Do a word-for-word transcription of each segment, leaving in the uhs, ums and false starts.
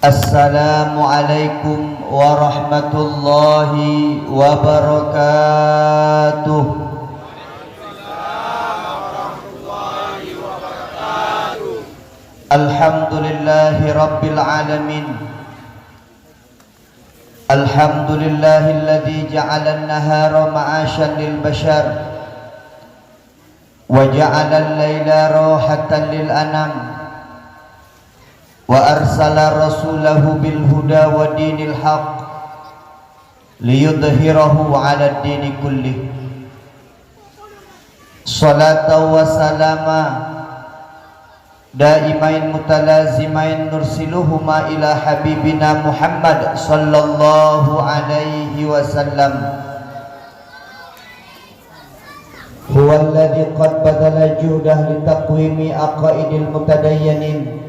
Assalamualaikum warahmatullahi wabarakatuh. Alhamdulillahi rabbil alamin. Alhamdulillahilladzi ja'alan nahara ma'asyan lil bashar, wa ja'alal laila rahatan lil anam, wa arsala rasulahu bil huda wa dinil haq, liyudhhirahu 'alad dini kullih. Shalatan wa salama daimain mutalazimain nursiluhuma ila habibina Muhammad sallallahu alaihi wasallam. Huwallazi qad badala juhdah litaqwimi aqaidil mutadayyanin,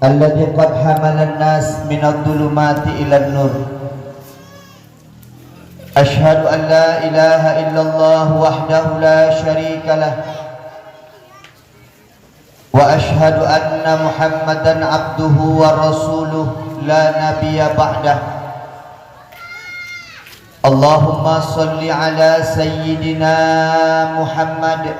alladzi qad hamalan nas minadh dhulumati ilan nur. Asyhadu an la ilaha illallah wahdahu la syarika lah. Wa asyhadu anna Muhammadan abduhu wa rasuluh la nabiyya ba'dah. Allahumma shalli ala sayyidina Muhammad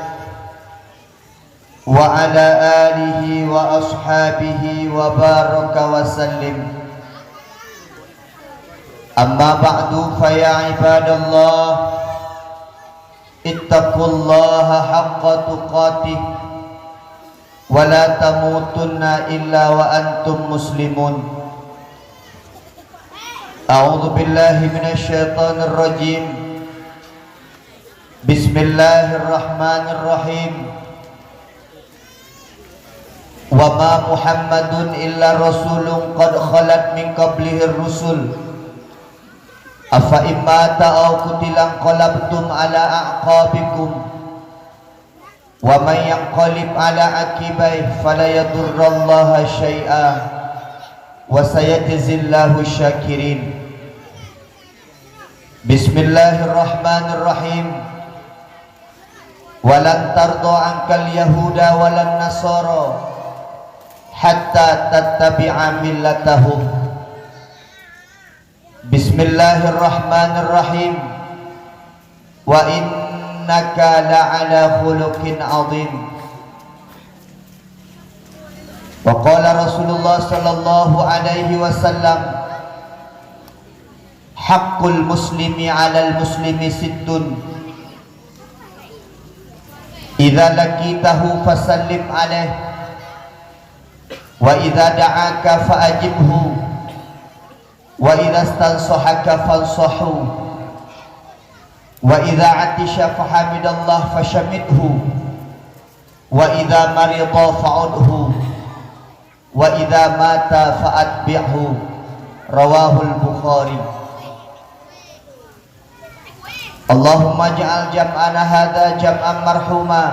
wa ala alihi wa ashabihi wa baraka wa sallim. Amma ba'du, fa ya ibadallah, ittaqullaha haqqa tuqatih, wa la tamutunna illa wa antum muslimun. A'udzu billahi minasy syaithanir rajim. Bismillahirrahmanirrahim. Wa ma Muhammadun illa rasulun qad khalat min qablihir rusul. Afa in mata aw qutila inqalabtum ala a'qabikum. Wa man yanqalib ala aqibaihi fala yadurrallaha syai'a, wa sayajzillahu syakirin. Bismillahirrahmanirrahim. Wa lan tarda ankal yahuda wa lan nasara hatta tattabi'a millatahum. Bismillahirrahmanirrahim. Wa innaka la'ala khuluqin azim. Wa qala Rasulullah sallallahu alaihi wasallam, haqqul muslimi 'alal muslimi sittun. Idza laqitahu fasallim alaih, wa idza da'aka faajibhu, wa idza stansahaka fansahu, wa idza atisha fahamidallah fasyamithu, wa idza marida fa'udhu, wa idza mata faatbi'hu. Rawahul Bukhari. Allahumma ij'al jam'ana hadza jam'an marhuma,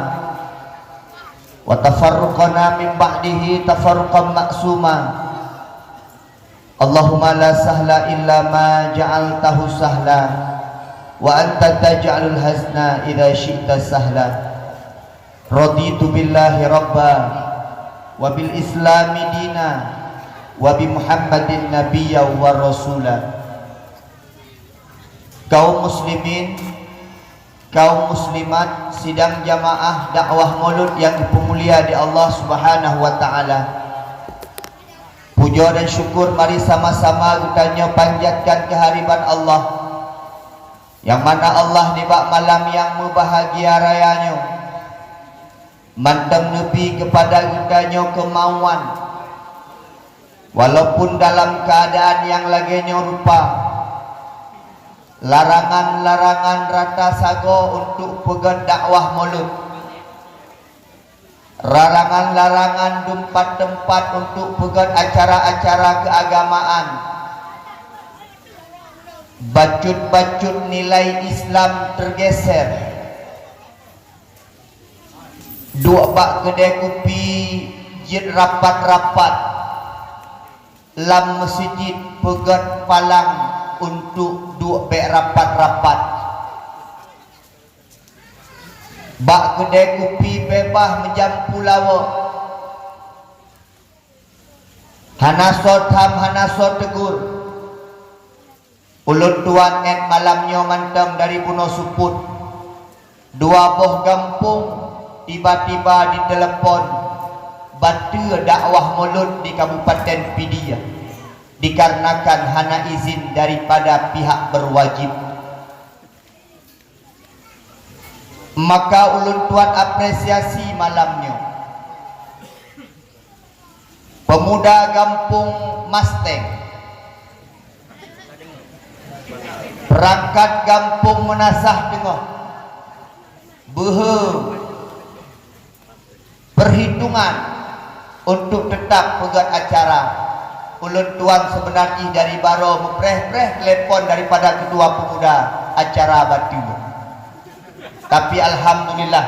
wa tafarruqana min ba'dihi tafarruqan ma'suma. Allahumma la sahla illa ma ja'altahu sahla, wa anta taj'alul hazna idza syi'ta sahla. Raditu billahi rabba, wa bil islami dina, wa bi Muhammadin nabiyya wa rasula. Kaum muslimin, kaum muslimat, sidang jamaah dakwah Maulud nyang dipeumulia di Allah Subhanahu wa Ta'ala. Pujoe dan syukur mari sama-sama geutanyoe panjatkan keuhadirat Allah, nyang mana Allah nibak malam nyang meubahagia raya nyoe mantong neubi keupada geutanyoe keumauan, walaupun dalam keuadaan nyang lagée nyoe rupa, larangan-larangan rata sagoe untuk peugét dakwah Maulud, larangan-larangan teumpat-teumpat untuk peugét acara-acara keuagamaan, bacut-bacut nilai Islam teugeser. Duek bak keudée kupi jeuet rapat-rapat, lam meuseujid peugét palang untuk duek bék rapat-rapat. Bak keudée kupi beubaih meujampu lawok. Hana soe tham, hana soe teugur. Ulôn tuan 'et malam nyoe mantong dari bunoe seupôt. Dua boh gampông tiba-tiba ditelepon bateue dakwah mulod di Kabupaten Pidie, dikarenakan hana izin daripada pihak berwajib. Maka ulôn tuan apresiasi malam nyoe. Pemuda gampông Masteng, perangkat gampông Meunasah teungoh beuhe perhitungan untuk tetap peugöt acara. Ulôn tuan seubeuna jih dari baroe meupreh-preh telepon daripada ketua pemuda acara bateue. Tapi alhamdulillah,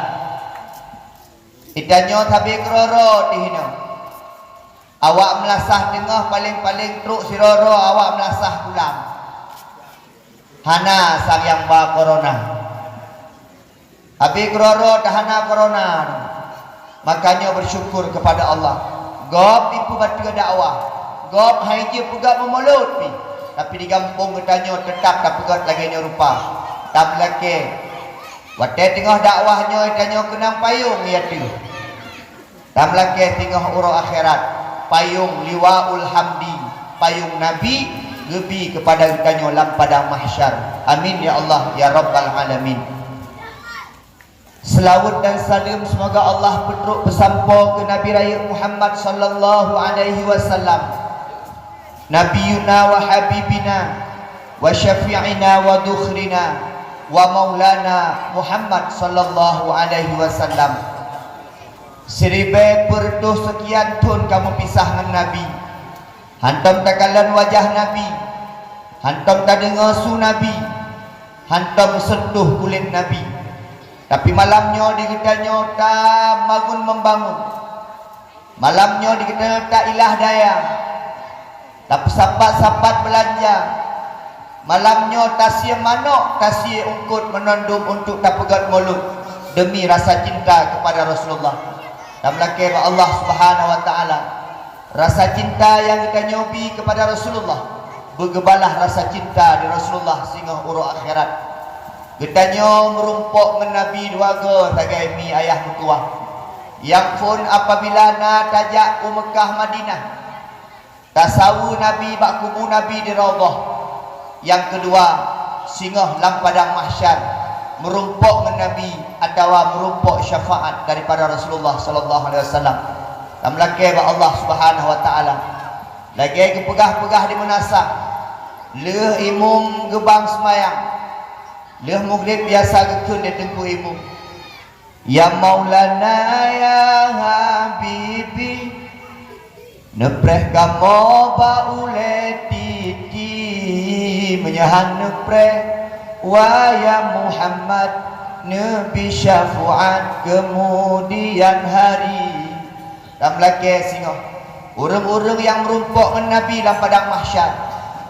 geutanyoe sabe keudroe-droe di hinoe. Awak Meunasah teungoh paleng-paleng trok sidroe-droe awak Meunasah pulang. Hana sang nyang ba korona. Abéh keudroe-droe tahana korona, makanya bersyukur kepada Allah. Gob ipeubateue dakwah, gob hai jeuet peugöt meumulod pih, tapi di gampông geutanyoe teutap tapeugöt lagée nyoe rupa. Tameulakée, watée teungoh dakwah nyoe tanyoe keunong payong, ya teuh. Tameulakée singoh uroe akhirat, payong liwaul hamdi, payong Nabi geubi keupada geutanyoe lam padang mahsyar. Amin ya Allah ya rabbal alamin. Seulaweuet dan saleuem seumoga Allah peutrok peusampoe keu Nabi Rayeuk Muhammad sallallahu alaihi wasallam, Nabiyuna wa habibina wa syafi'ina wa dukhrina wa maulana Muhammad sallallahu alaihi wasallam. Siribée peureutôh seukian thon kamoe pisah ngon Nabi. Hantom takalon wajah Nabi, hantom tadeungoe su Nabi, hantom sentuh kulét Nabi. Tapi malam nyoe di geutanyoe tabangun membangun. Malam nyoe di geutanyoe tailah daya, tapeusapat-sapat beulanja. Malam nyoe tasie manok, tasie eungkot meunondum untuk tapeugöt mulod demi rasa cinta kepada Rasulullah. Tameulakée bak Allah Subhanahu wa Taala, rasa cinta nyang geutanyoe bi kepada Rasulullah beugeubalah rasa cinta di Rasulullah singoh uroe akhirat. Geutanyoe meurumpok ngon Nabi dua goe sagai mi ayah meutuwah. Nyang phon apabila na tajak u Meukah Madinah, tasaweue Nabi bak kubu Nabi di Raudhah. Nyang keudua, singoh lam padang mahsyar meurumpok ngon Nabi atawa meurumpok syafaat daripada Rasulullah sallallahu alaihi wasallam. Tameulakée bak Allah Subhanahu wa Taala, lagée geupeugah-peugah di Meunasah, lheueh imum geubang seumayang, lheueh mugréb biasa geukheun lé teungku imum, "Ya Maulana ya Habibi, neupreh kamoe bak ulée titi, meunyoe han neupreh, wahai Muhammad, neubi syafaat keumudian hari." Tameulakée singoh, ureuëng-ureuëng nyang meurumpok ngon Nabi lam padang mahsyar,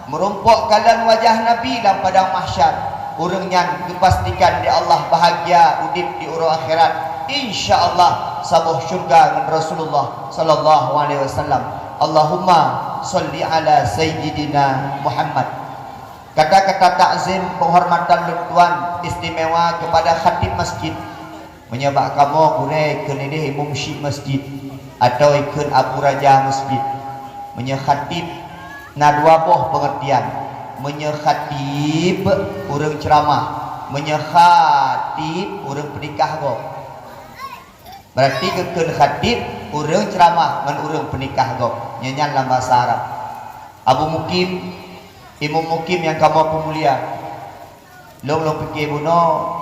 meurumpok kalon wajah Nabi lam padang mahsyar, ureuëng nyan geupastikan lé Allah bahagia udeb di uroe akhirat. Insya Allah saboh syurga ngon Rasulullah sallallahu alaihi wasallam. Allahumma shalli ala sayyidina Muhammad. Kata-kata takzim penghormatan lôn tuan istimewa kepada khatib masjid. Meunyoe bak kamoe gurée kheun ideh imum syik masjid atawa ikheun abu raja masjid. Meunyoe khatib na dua boh peungeurtian. Meunyoe khatib ureuëng ceuramah, meunyoe khatib ureuëng peunikah gob. Berarti geukheun khatib ureuëng ceuramah ngon ureuëng peunikah gob. Nyan, nyan lam bahasa Arab. Abu Mukim, Imum Mukim nyang kamoe peumulia. Lôn, lôn pike bunoe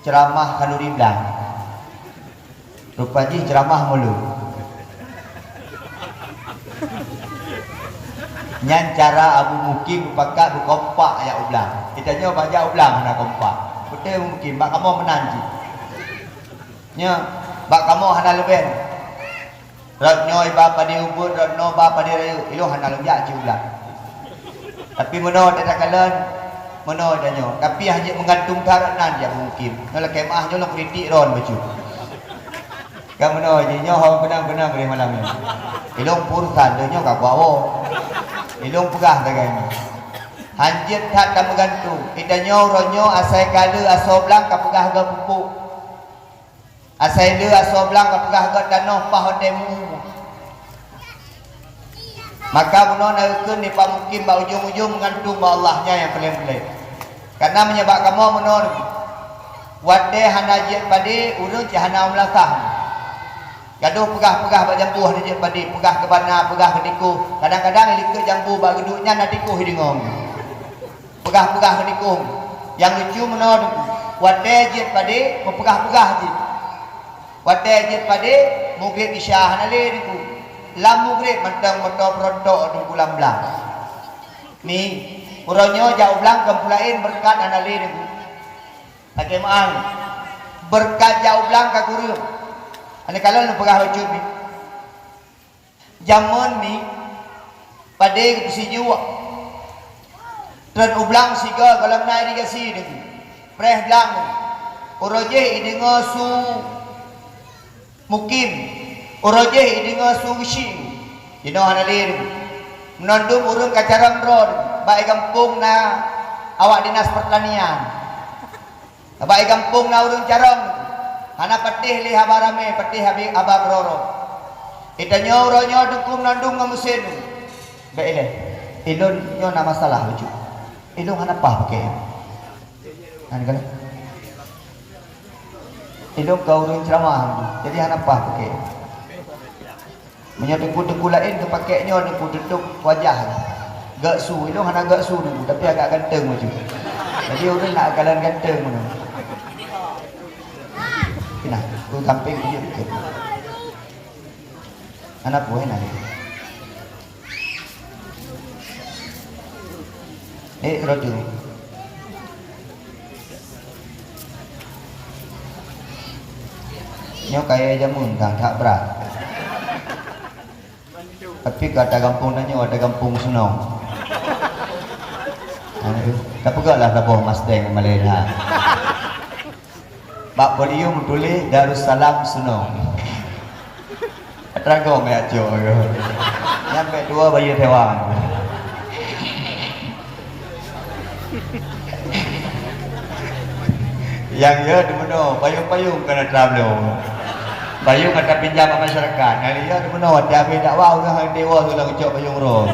ceuramah khanuri blang. Rupa jih ceuramah mulod. Nyan cara Abu Mukim geupakat beukompak jak u blang. Geutanyoe bak jak u blang hana kompak. Beutôi Abu Mukim, bak kamoe meunan jih. Nyoe, bak kamoe hana leubeh. Rot nyoe iba padé ubit, rot noe ba padé rayeuk, ilôn hana lôn jak cit u blang. Tapi meunoe takalon, meunoe tanyoe. Tapi hana jeuet meugantung that rot nan jak Abu Mukim. Nyoe lakée meuah nyoe lôn kritik droen bacut. Ka meunoe jih nyoe hom keunong-keunong lé malam nyoe. Ilong peurusan lé nyoe ka kuwoe. Ilong peugah sagai nyoe. Hanjeuet that tameugantung. Ita nyoe uroe nyoe asai ka le asoe blang ka peugah geuh pupuk. Asai le asoe blang ka peugah geuh tanoh paih watée meu. Maka bunoe na geukheun nibak mukim bak ujong-ujong meugantung bak Allah nyan nyang paleng puléh. Karena meunyoe bak kamoe bunoe, watée hana jeuet padé, ureuëng cit hana meulasah. Gadôh peugah-peugah bak jambu hana jeuet padé, peugah keu bana, peugah keu tikôh. Kadang-kadang likot jambu bak geuduek nyan na tikôh jideungoe. Peugah-peugah keu tikôh. Nyang lucu bunoe, watée jeuet padé, meupeugah-peugah jih. Watée jeuet padé, mugreb Isya hana lé Teungku. Lam mugreb mantong moto peurontok Teungku lam blang. Mi, uroe nyoe jak u blang kon peue laén beureukat hana lé Teungku. Lakée meu'ah, beureukat jak u blang ka kureueng. Hana kalon lôn peugah bacut mi. Jameun mi, padé geupeusijuek. Treun u blang sigoe gohlom na irigasi Teungku. Preh blang. Uroe jéh ideungoe su mukim. Uroe jéh ideungoe su geusyik. Jinoe hana lé Teungku. Meunan dum ureuëng ka carông droe Teungku. Bak i gampông na awak dinas pertanian. Bak i gampông na ureuëng carông, hana patéh lé haba ramé, patéh habéh haba keudroe-droe. Geutanyoe uroe nyoe Teungku meunan dum ngon meusén. Bék ilée, ilôn nyoe na masalah bacut. Ilôn hana paih paké. Hana kalon. Ilôn ka ureuëng ceuramah, jadi hana paih paké. Meunyoe teungku-teungku laén geupakék nyoe, teungku tutôp wajah. Gak su, ilôn hana gak su teungku, tapi agak ganteng bacut. Jadi ureuëng nak kalon ganteng meunan. Nah, tu sampéng keu jeuet dikeue. Hana peue na. Eh, rodu. Nyoe kayée jameun ka that brat. Tapi keu ata gampông tanyoe, ata gampông Sunong. Tapeugah lah saboh Mustang malée that. Bak podium tuléh Darussalam Sunong. Atra gob ya cok. Nyang bék tuwoe bayeue seuwa. Nyang yo teumeunoe, payong-payong kana tablo. Payong ka tapinjam bak masyarakat. Nyang yo teumeunoe, watée habéh dakwah, ureuëng han dewa tu lam ucok payong roh.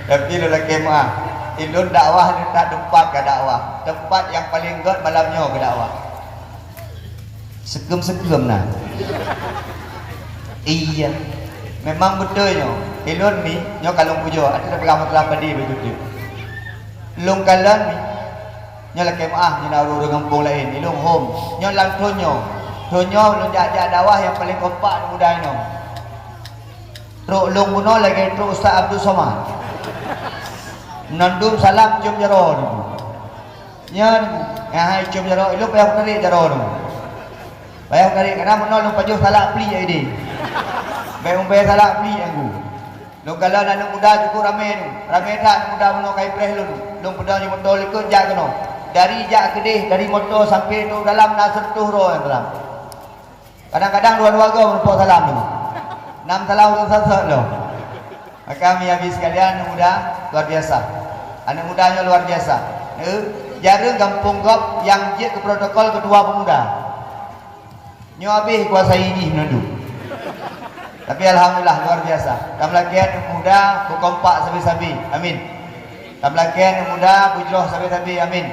Tapi lôn lakée meu'ah, ilôn dakwah ni tak teumpat ka dakwah. Teumpat nyang paleng gét malam nyoe keu dakwah. Seukeuem-seukeuem na. Iya. Memang beutôi nyoe. Ilôn mi, nyoe ka lôn pujoe, ata peugah meuteula padé beujeuet. Lôn kalon mi, nyoe lakée meu'ah nyoe na ureuëng-ureuëng gampông laén, ilôn hom. Nyoe lam thon nyoe. Thon nyoe lôn jak-jak dakwah nyang paleng kompak di muda inoe. Trok lôn bunoe lagée trok Ustaz Abdul Somad. Meunan dum salam ciom jaroe nyoe. Nyan, nyang hai ciom jaroe, ilôn payah tarék jaroe nyoe. Payah tarék, kana meunoe lôn pajoh salak pliek idéh. Bék umbée salak pliek Teungku. Lôn kalon aneuk muda cukup ramé nyoe. Ramé that aneuk muda bunoe ka ipreh lôn. Lôn peudong di moto likot jak keunoe. Dari jak keudéh, dari moto sampoe trok dalam na seureutôh droe nyang dalam. Kadang-kadang dua-dua goe meureumpok salam nyoe. Nam salam ureuëng sansot lom. Maka mi abi sekalian, aneuk muda luar biasa. Aneuk muda nyoe luar biasa. Eh, jareueng gampông gob nyang jeuet keu protokol ketua pemuda. Nyoe habéh kuasai jih meunandum. Tapi alhamdulillah luar biasa. Tameulakée aneuk muda beukompak sabe-sabe. Amin. Tameulakée aneuk muda beujroh sabe-sabe. Amin.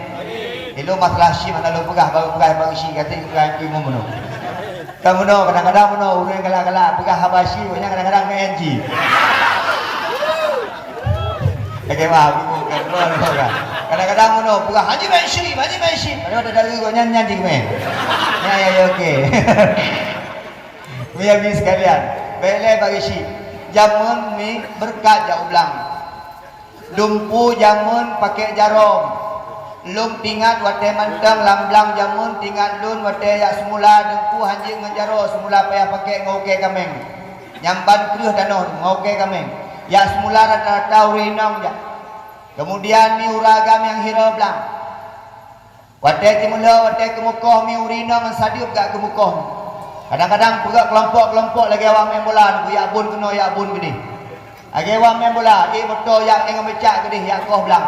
Ilôn masalah syik hana lôn peugah, baru peugah bak syik, kata peugah keu imum bunoe. Ka bunoe, kadang-kadang bunoe ureuëng galak-galak peugah haba syik, nyan kadang-kadang meu'en cit. Lagée mah, bukan, bukan, bukan. Kadang-kadang bunoe peugah, "Haji Main Syik, Haji Main Syik." Padahal dak-dak geuh nyan, nyan jih meu'en. Ya, ya, ya, oke. Mi abi sekalian, bék lé bagi syik. Jameun mi beureukat jak u blang. Dumpeue jameun pakék jaroe. Lôn teuingat watée mantong lam blang jameun, teuingat lôn watée jak seumula Teungku hanjeuet ngon jaroe, seumula payah pakék ngon ukée kaméng. Nyang ban kreueh tanoh ngon ukée kaméng. Jak seumula rata-rata ureuëng inong jak. Keumudian mi ureuëng agam nyang hireue blang. Watée jimeulhö, watée keumukoh mi ureueng inong ngon sadeueb jak keumukoh. Kadang-kadang peugöt keulompok-keulompok lagée awak main bola, yak bun keunoe, yak bun keudeh. Lagée awak main bola, ék moto yak, ék ngon becak keudeh yak koh blang.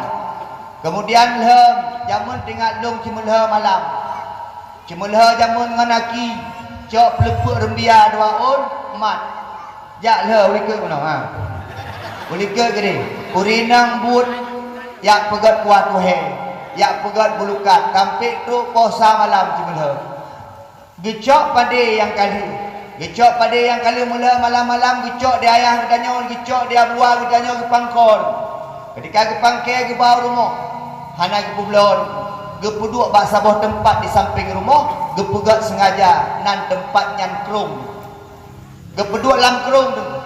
Keumudian lheueh, jameun teuingat lôn jimeulhö malam. Jimeulhö jameun ngon aki, cok peuleupeuk reumbia dua ôn, mat. Jak lheueh u likot keunoe, ha. U likot keudeh. Ureueng inong buet yak peugöt kuah tuhée, yak peugöt bulukat, sampoe trok poh sa malam jimeulhö. Geucok padé nyang ka lheueh. Geucok padé nyang ka lheueh meulhö malam-malam, geucok di ayah geutanyoe, geucok di abuwa geutanyoe geupangkon. Keutika geupangkée geuba u rumoh, hana geupeubloe, geupeuduek bak saboh teumpat di sampéng rumoh, geupeugöt seungaja nan teumpat nyan krông. Geupeuduek lam krông teungku.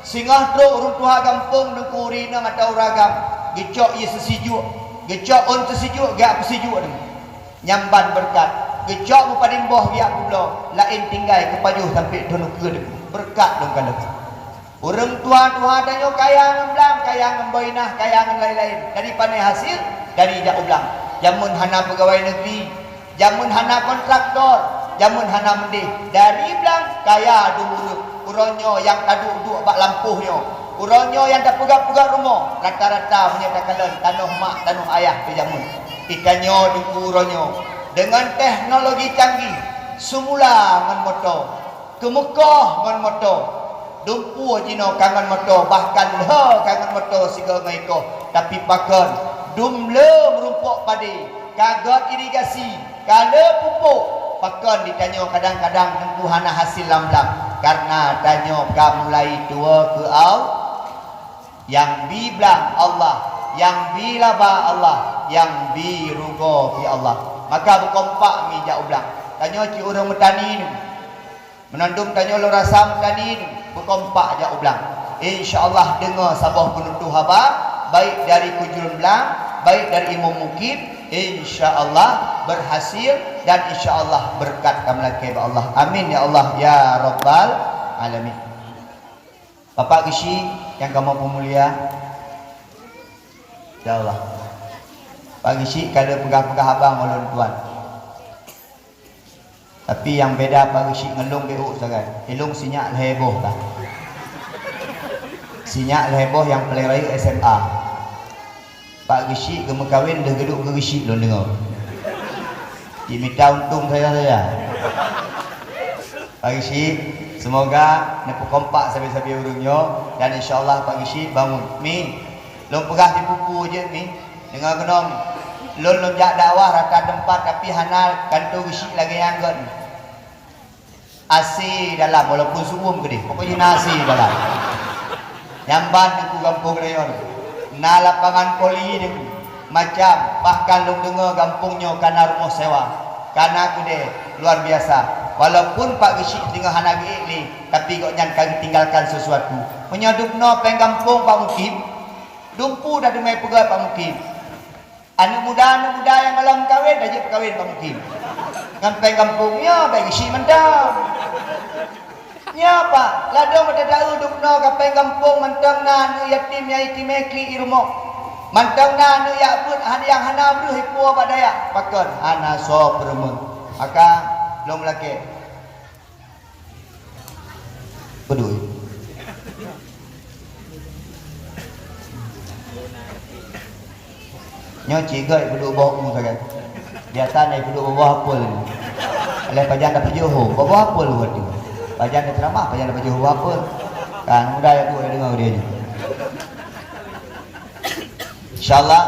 Singoh trok ureueng tuha gampông teungku, ureueng inong atawa ureueng agam, geucok ié seusijuek, geucok ôn seusijuek, geujak peusijuek teungku. Nyan ban beureukat. Geucok meupadum boh geujak peubloe, laén tinggai keupajoh sampoe thon ukeue teungku. Beureukat lôn kalon. Ureueng tuha-tuha tanyoe kaya ngon blang, kaya ngon boh inah, kaya ngon laén-laén. Dari pané hasil? Dari jak u blang. Jameun hana peugawai neugri, jameun hana kontraktor, jameun hana meudeh. Dari blang kaya dum ureueng. Uroe nyoe nyang taduek-duek bak lampôh nyoe, uroe nyoe nyang tapeugöt-peugöt rumoh, rata-rata meunyoe takalon tanoh mak, tanoh ayah teuh jameun. Geutanyoe teungku uroe nyoe deungon teknologi canggih, seumula ngon moto, keumukoh ngon moto, dumpeue jinoe ka ngon moto, bahkan lheueh ka ngon moto sigoe ngon ikoh, tapi pakon, dum le meurumpok padé, ka göt irigasi, ka le pupuk, pakon geutanyoe kadang-kadang teungku hana hasil lam blang, kareuna tanyoe ka mulai tuwoe keu Allah. Nyang bi blang Allah, nyang bi laba Allah, nyang bi rugoe pih Allah. Maka beukompak mi jak u blang. Tanyoe cit ureueng meutani nyoe. Meunan dum tanyoe lôn rasa meutani nyoe, beukompak jak u blang. Insya Allah deungoe saboh peunutôh haba, baik dari kujurun blang, baik dari imum mukim, insya Allah berhasil dan insya Allah beureukat ka meulakée bak Allah. Amin ya Allah ya rabbal alamin. Bapak Geuchik nyang kamoe peumulia, insya Allah. Pak Geuchik ka lheueh peugah-peugah abang ulôn tuan. Tapi nyang beda Pak Geuchik ngon lôn beu sagai. Ilôn sinyak lhée boh ka. Sinyak lhée boh nyang paleng rayeuk S M A. Pak Geuchik geumeukawen deuh geuduek keu Geuchik lôn deungoe. Jimita untông saja-saja. Pak Geuchik, seumoga neupeukompak sabe-sabe ureueng nyoe dan insya Allah Pak Geuchik bangun. Mi, lôn peugah sipupu jeuet mi, deungoe keunoe mi. Lôn lôn jak dakwah rata teumpat tapi hana kantô Geuchik lagée nyang göt mi. A C dalam, walaupun su'um keudeh, pokoknya na A C dalam. Nyan ban teungku gampông rayon. Na lapangan voli teungku, macam, bahkan lôn deungoe gampông nyoe kana rumoh sewa, kana keudè, luar biasa. Walaupun Pak Geuchik singoh hana geuék lé, tapi gobnyan ka geutinggalkan sesuatu. Meunyoe dubnoe péng gampông Pak Mukim, dumpeue dah teumé peugah Pak Mukim. Aneuk muda-aneuk muda nyang gohlom meukawen, tajak meukawen Pak Mukim. Ngon péng gampông nyoe, bék geuchik mantong. Nyoe, Pak, ladôm watée taeu dubnoe ka péng gampông mantong na aneuk yatim nyang itimé klik i rumoh. Mantong na aneuk jak beuet han-, nyang hana breuh ipuwoe bak dayah. Pakon? Hana soe peurumoh. Maka, lôn lakée. Beudui. Nyoe cit gét beudui boh u sagai. Biasa na beudui boh apel. Alah pajan dapat johô, boh apel waktu. Pajan da ceramah, pajan dapat johô apel. Kan muda ya bu deungoe dia nyoe. Insyaallah,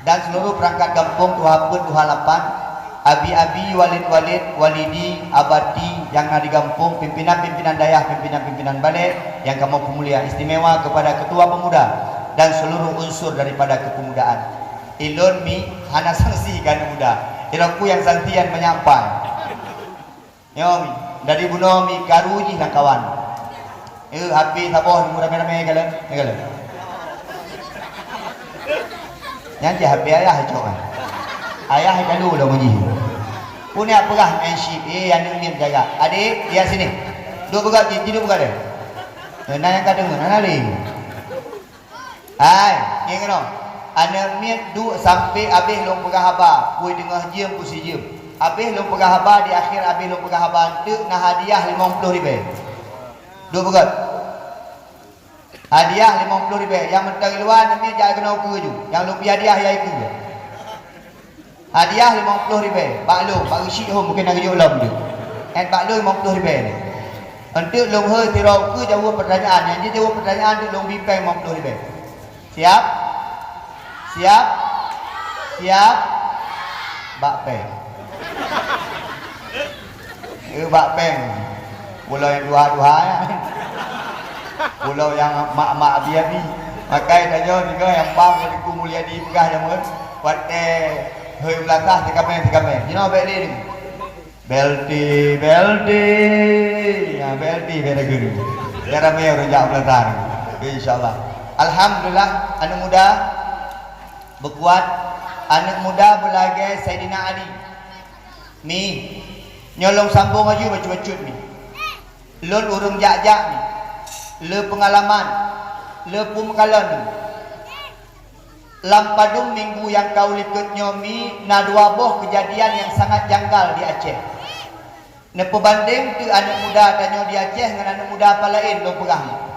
dan seluruh perangkat gampông tuha peuet, tuha lapan, abi-abi, walid-walid, walidi, abati nyang na di gampông, pimpinan-pimpinan dayah, pimpinan-pimpinan balek nyang kamoe peumulia, istimewa kepada ketua pemuda dan seluruh unsur daripada kepemudaan. Ilôn mi hana sanksi keu aneuk muda, ilôn ku nyang sanksi nyan meunyampaikan. Nyoe mi, dari bunoe mi karu jih lam kawan. Eh, H P saboh nunggu ramé-ramé galak, galak. Nyan cit H P ayah cok kan. Ayah kalu lom jih. Pun ya peugah main chip, eh, aneuk miet jaga. Adik, dia sini. Duduk peugah jih, duduk peugah dia. Eh, na nyang ka deungoe, na lé. Hai, ngieng keunoe. Aneuk miet duek sampoe abéh lôn peugah haba, peue teungoh jeuem peue sijeuem. Abéh lôn peugah haba, di akhé abéh lôn peugah haba, eunteuk na hadiah limong ploh ribèe. Duek beugöt. Hadiah limong ploh ribèe, nyang mantong i luwa aneuk miet jak keunoe ukeue ju, nyang lôn bri hadiah ya ukeue. Hadiah limong ploh ribèe, bak lôn, bak geusyik hom, mungken na geujok lom deuh. Nyan bak lôn limong ploh ribèe nyan. Eunteuk lôn hôi sidroe ukeue jaweueb peutanyaan, nyang jijaweueb peutanyaan eunteuk lôn bri péng limong ploh ribèe. Siap? Siap? Siap? Bak péng. Eh, bak péng. Pulo nyang tuha-tuha nyan. Pulo nyang mak-mak abi-abi. Makai tanyoe singoh nyang bang nyang Teungku Mulyadi peugah jameun, watèe hôi beulatah sikamé-sikamé. Jinoe bèk lé deungoe. B L T, B L T. Ya, B L T bèk deungoe. Biar ramé ureueng jak beulatah. Insyaallah. Alhamdulillah, aneuk muda beukuat, aneuk muda beulagèe Saidina Ali. Mi, nyoe lôn sambông laju bacut-bacut mi. Lôn ureueng jak-jak mi. Le peungalaman, le peumeukalon mi. Lam padum minggu nyang ka u likot nyoe mi, na dua boh keujadian nyang sangat janggal di Aceh. Neupeubandeng teuk aneuk muda tanyoe di Aceh ngon aneuk muda palaén lôn peugah nyoe.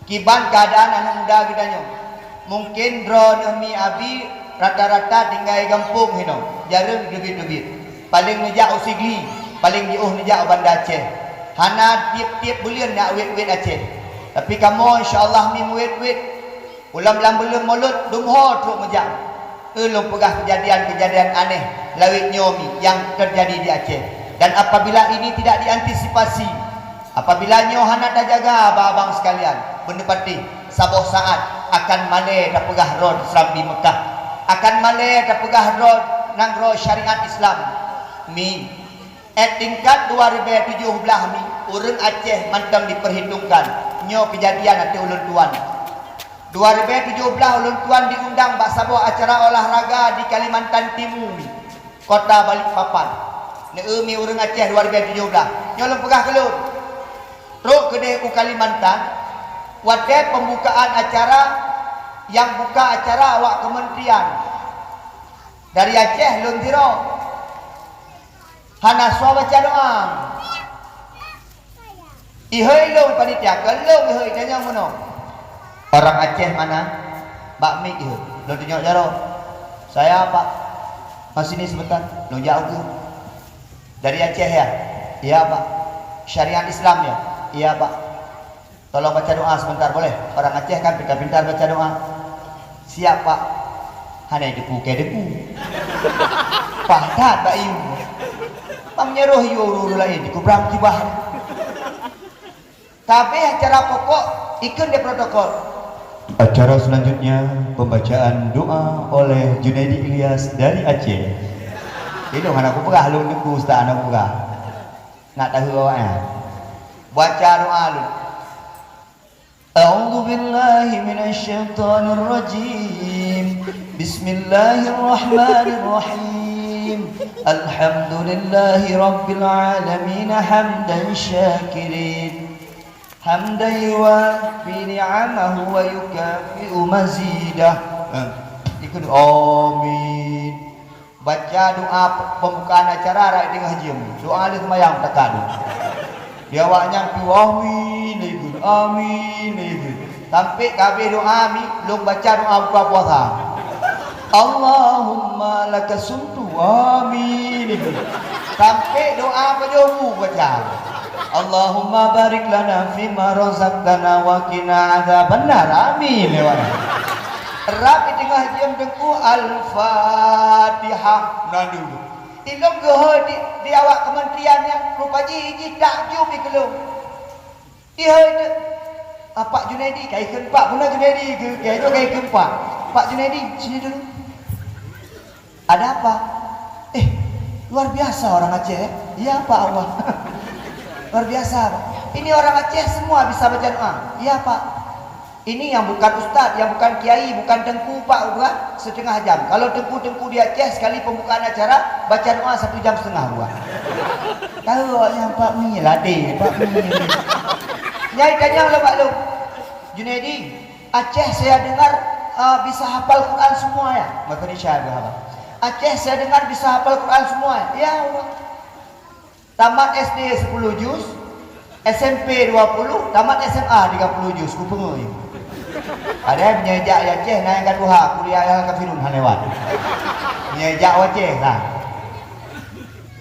Kiban keuadaan aneuk muda geutanyoe. Mungken droeneuh mi abi rata-rata tinggai gampông hinoe, jareueng teubiet-teubiet. Paleng neujak u Sigli, paleng jiôh neujak u Banda Aceh. Hana tiep-tiep buleuen na wét-wét Aceh. Tapi kamoe insya Allah mi meuwét-wét. Ulam lam buleuen Molot dum ho trok meujak. Eh, lôn peugah keujadian-keujadian aneh lawét nyoe mi nyang teujadi di Aceh. Dan apabila ini tidak diantisipasi, apabila nyoe hana tajaga, abang-abang sekalian, beuneupatéh saboh saát akan malèe tapeugah droe seurambi Meukah, akan malèe tapeugah droe nanggroe syariat Islam. Mi, eh, tingkat dua ribèe tujoh blah mi, ureueng Aceh mantong diperhitungkan. Nyoe keujadian ateueh ulôn tuan. Dua ribèe tujoh blah ulôn tuan diundang bak saboh acara olahraga di Kalimantan Timu, kota Balikpapan. Neu-eu mi ureueng Aceh dua ribèe tujoh blah. Nyoe lôn peugah keu lôn. Trok keudeh u Kalimantan, watèe pembukaan acara, nyang buka acara awak kementerian. Dari Aceh lôn sidroe. Hana soe baca doa. Ihôi lôn panitia, keu lôn ihôi tanyong meunoe. Orang Aceh mana? Bak mik ihôi. Lôn tunyok jaroe. Saya, Pak. Masinis sebentar. Lôn jak ukeue. Dari Aceh ya? Iya, Pak. Syariat Islam ya? Iya, Pak. Tolong baca doa sebentar boleh? Orang Aceh kan pintar-pintar baca doa. Siap, Pak. Hana deku ke deku. Pah that bak iyu. Pah meunyoe yue ureueng laén dikubram jibah. Tabeh acara pokok ikut di protokol. Acara selanjutnya pembacaan doa oleh Junaidi Ilyas dari Aceh. Ilong hana kupeugah lôn deku ustaz hana kupeugah. Nak tahu awaknya. Baca doa lôn. A'udzubillahi minasyaitonirrajim. Bismillahirrahmanirrahim. Alhamdulillahi rabbil alamin hamdan syakirin. Hamdan yuwafi ni'amahu wa yukafi'u mazidah. Eh, ikut amin. Baca doa pe-, pembukaan acara raya teungoh jeuem. Doa lheueh seumayang takat. Di awaknyan pi amin lé geuh, amin lé geuh. Sampai ka habéh doa mi, lôn baca doa buka puasa. Allahumma laka sumtu, amin lé geuh. Sampai doa pajoh bu baca. Allahumma barik lana fima razaqtana wa qina adzabannar. Amin lé geuh. Rab di teungoh jeuem teungku Al-Fatihah. Nan dulu. Ilong geuhôi di, di awak kementerian nyan, rupa jih, jih takjub di keulong. Ihôi teuk, "Ah, Pak Junaidi, ka ikheun Pak, bunoe Junaidi keu, keu, keu ikheun Pak. Pak Junaidi, sini dulu." "Ada apa?" "Eh, luar biasa orang Aceh, ya?" "Iya, Pak Allah." "Luar biasa, Pak. Ini orang Aceh semua bisa baca doa." "Iya, Pak." Ini yang bukan ustaz, yang bukan kiai, bukan teungku, Pak, bukan setengah jam. Kalau teungku-teungku di Aceh sekali pembukaan acara, baca doa satu jam setengah buat. Tahu awaknyan, Pak Mi, ladé, Pak Mi. Nyai tanyong lom bak lôn. "Junaidi, Aceh saya dengar Ah, bisa hafal Quran semua ya? Maka ni saya berhafal. Aceh saya dengar bisa hafal Quran semua ya? Ya Allah. Tamat S D sepuluh juz, S M P dua puluh, tamat S M A tiga puluh juz, ku peungui. Padahai meunyoe jak Aceh, na nyang ka tuha, kuliah Al-Kafirun hana lewat. Meunyoe jak Aceh lah.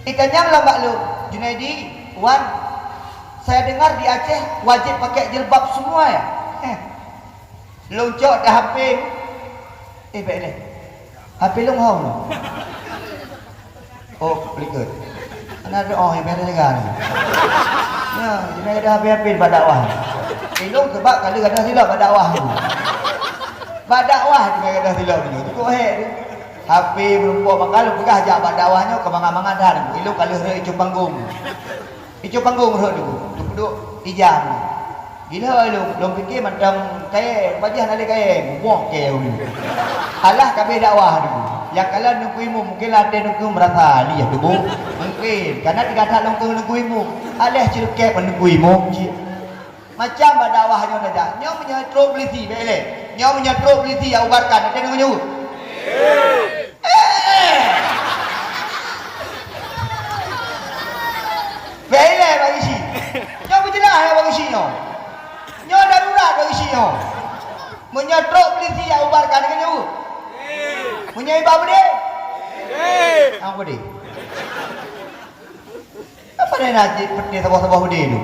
Itanyong lam bak lôn, "Junaidi, Wan, saya dengar di Aceh wajib pakai jilbab semua ya?" Eh. Lôn cok di H P. Eh, bèk lé. H P lôn hom. Oh, likot. Hana ada oh, nyang biasa jaga ni. Ya, jadi ada H P-H P bak dakwah. Eh, lôn sebab kali gadoh silap bak dakwah tu. Bak dakwah tu gadoh silap tu. Cukup hek tu. H P meureumpok, maka lôn peugah jak bak dakwah nyoe keumangat-mangat that. Eh, lôn ka lheueh rhot icue panggong. Icue panggong rhot dulu, teupeuduek ija. Gila lôn, lôn pike mantong kayèe, pajan hana lé kayèe, buboh kayèe ulèe. Alah ka abéh dakwah dulu. Nyang kalon Teungku Imum, mungken lam até Teungku meurasa lé tuboh. Mungken, karena tiga that lôn keu Teungku Imum. Alah ceureukat ngon Teungku Imum cit. Macam bak dakwah nyoe tajak. Nyoe meunyoe trok polisi, bèk lé. Nyoe meunyoe trok polisi, ya ubarkan, até Teungku Imum. Eh! Bèk ilèe bak geuchik. Nyoe beujeulaih bak geuchik nyoe. Nyoe darurat bak geuchik nyoe. Meunyoe trok polisi, ya ubarkan keu nyoe. Meunyoe iba beudé? Ah, beudé. Apa dia nak cit peuté saboh-saboh beudé tu?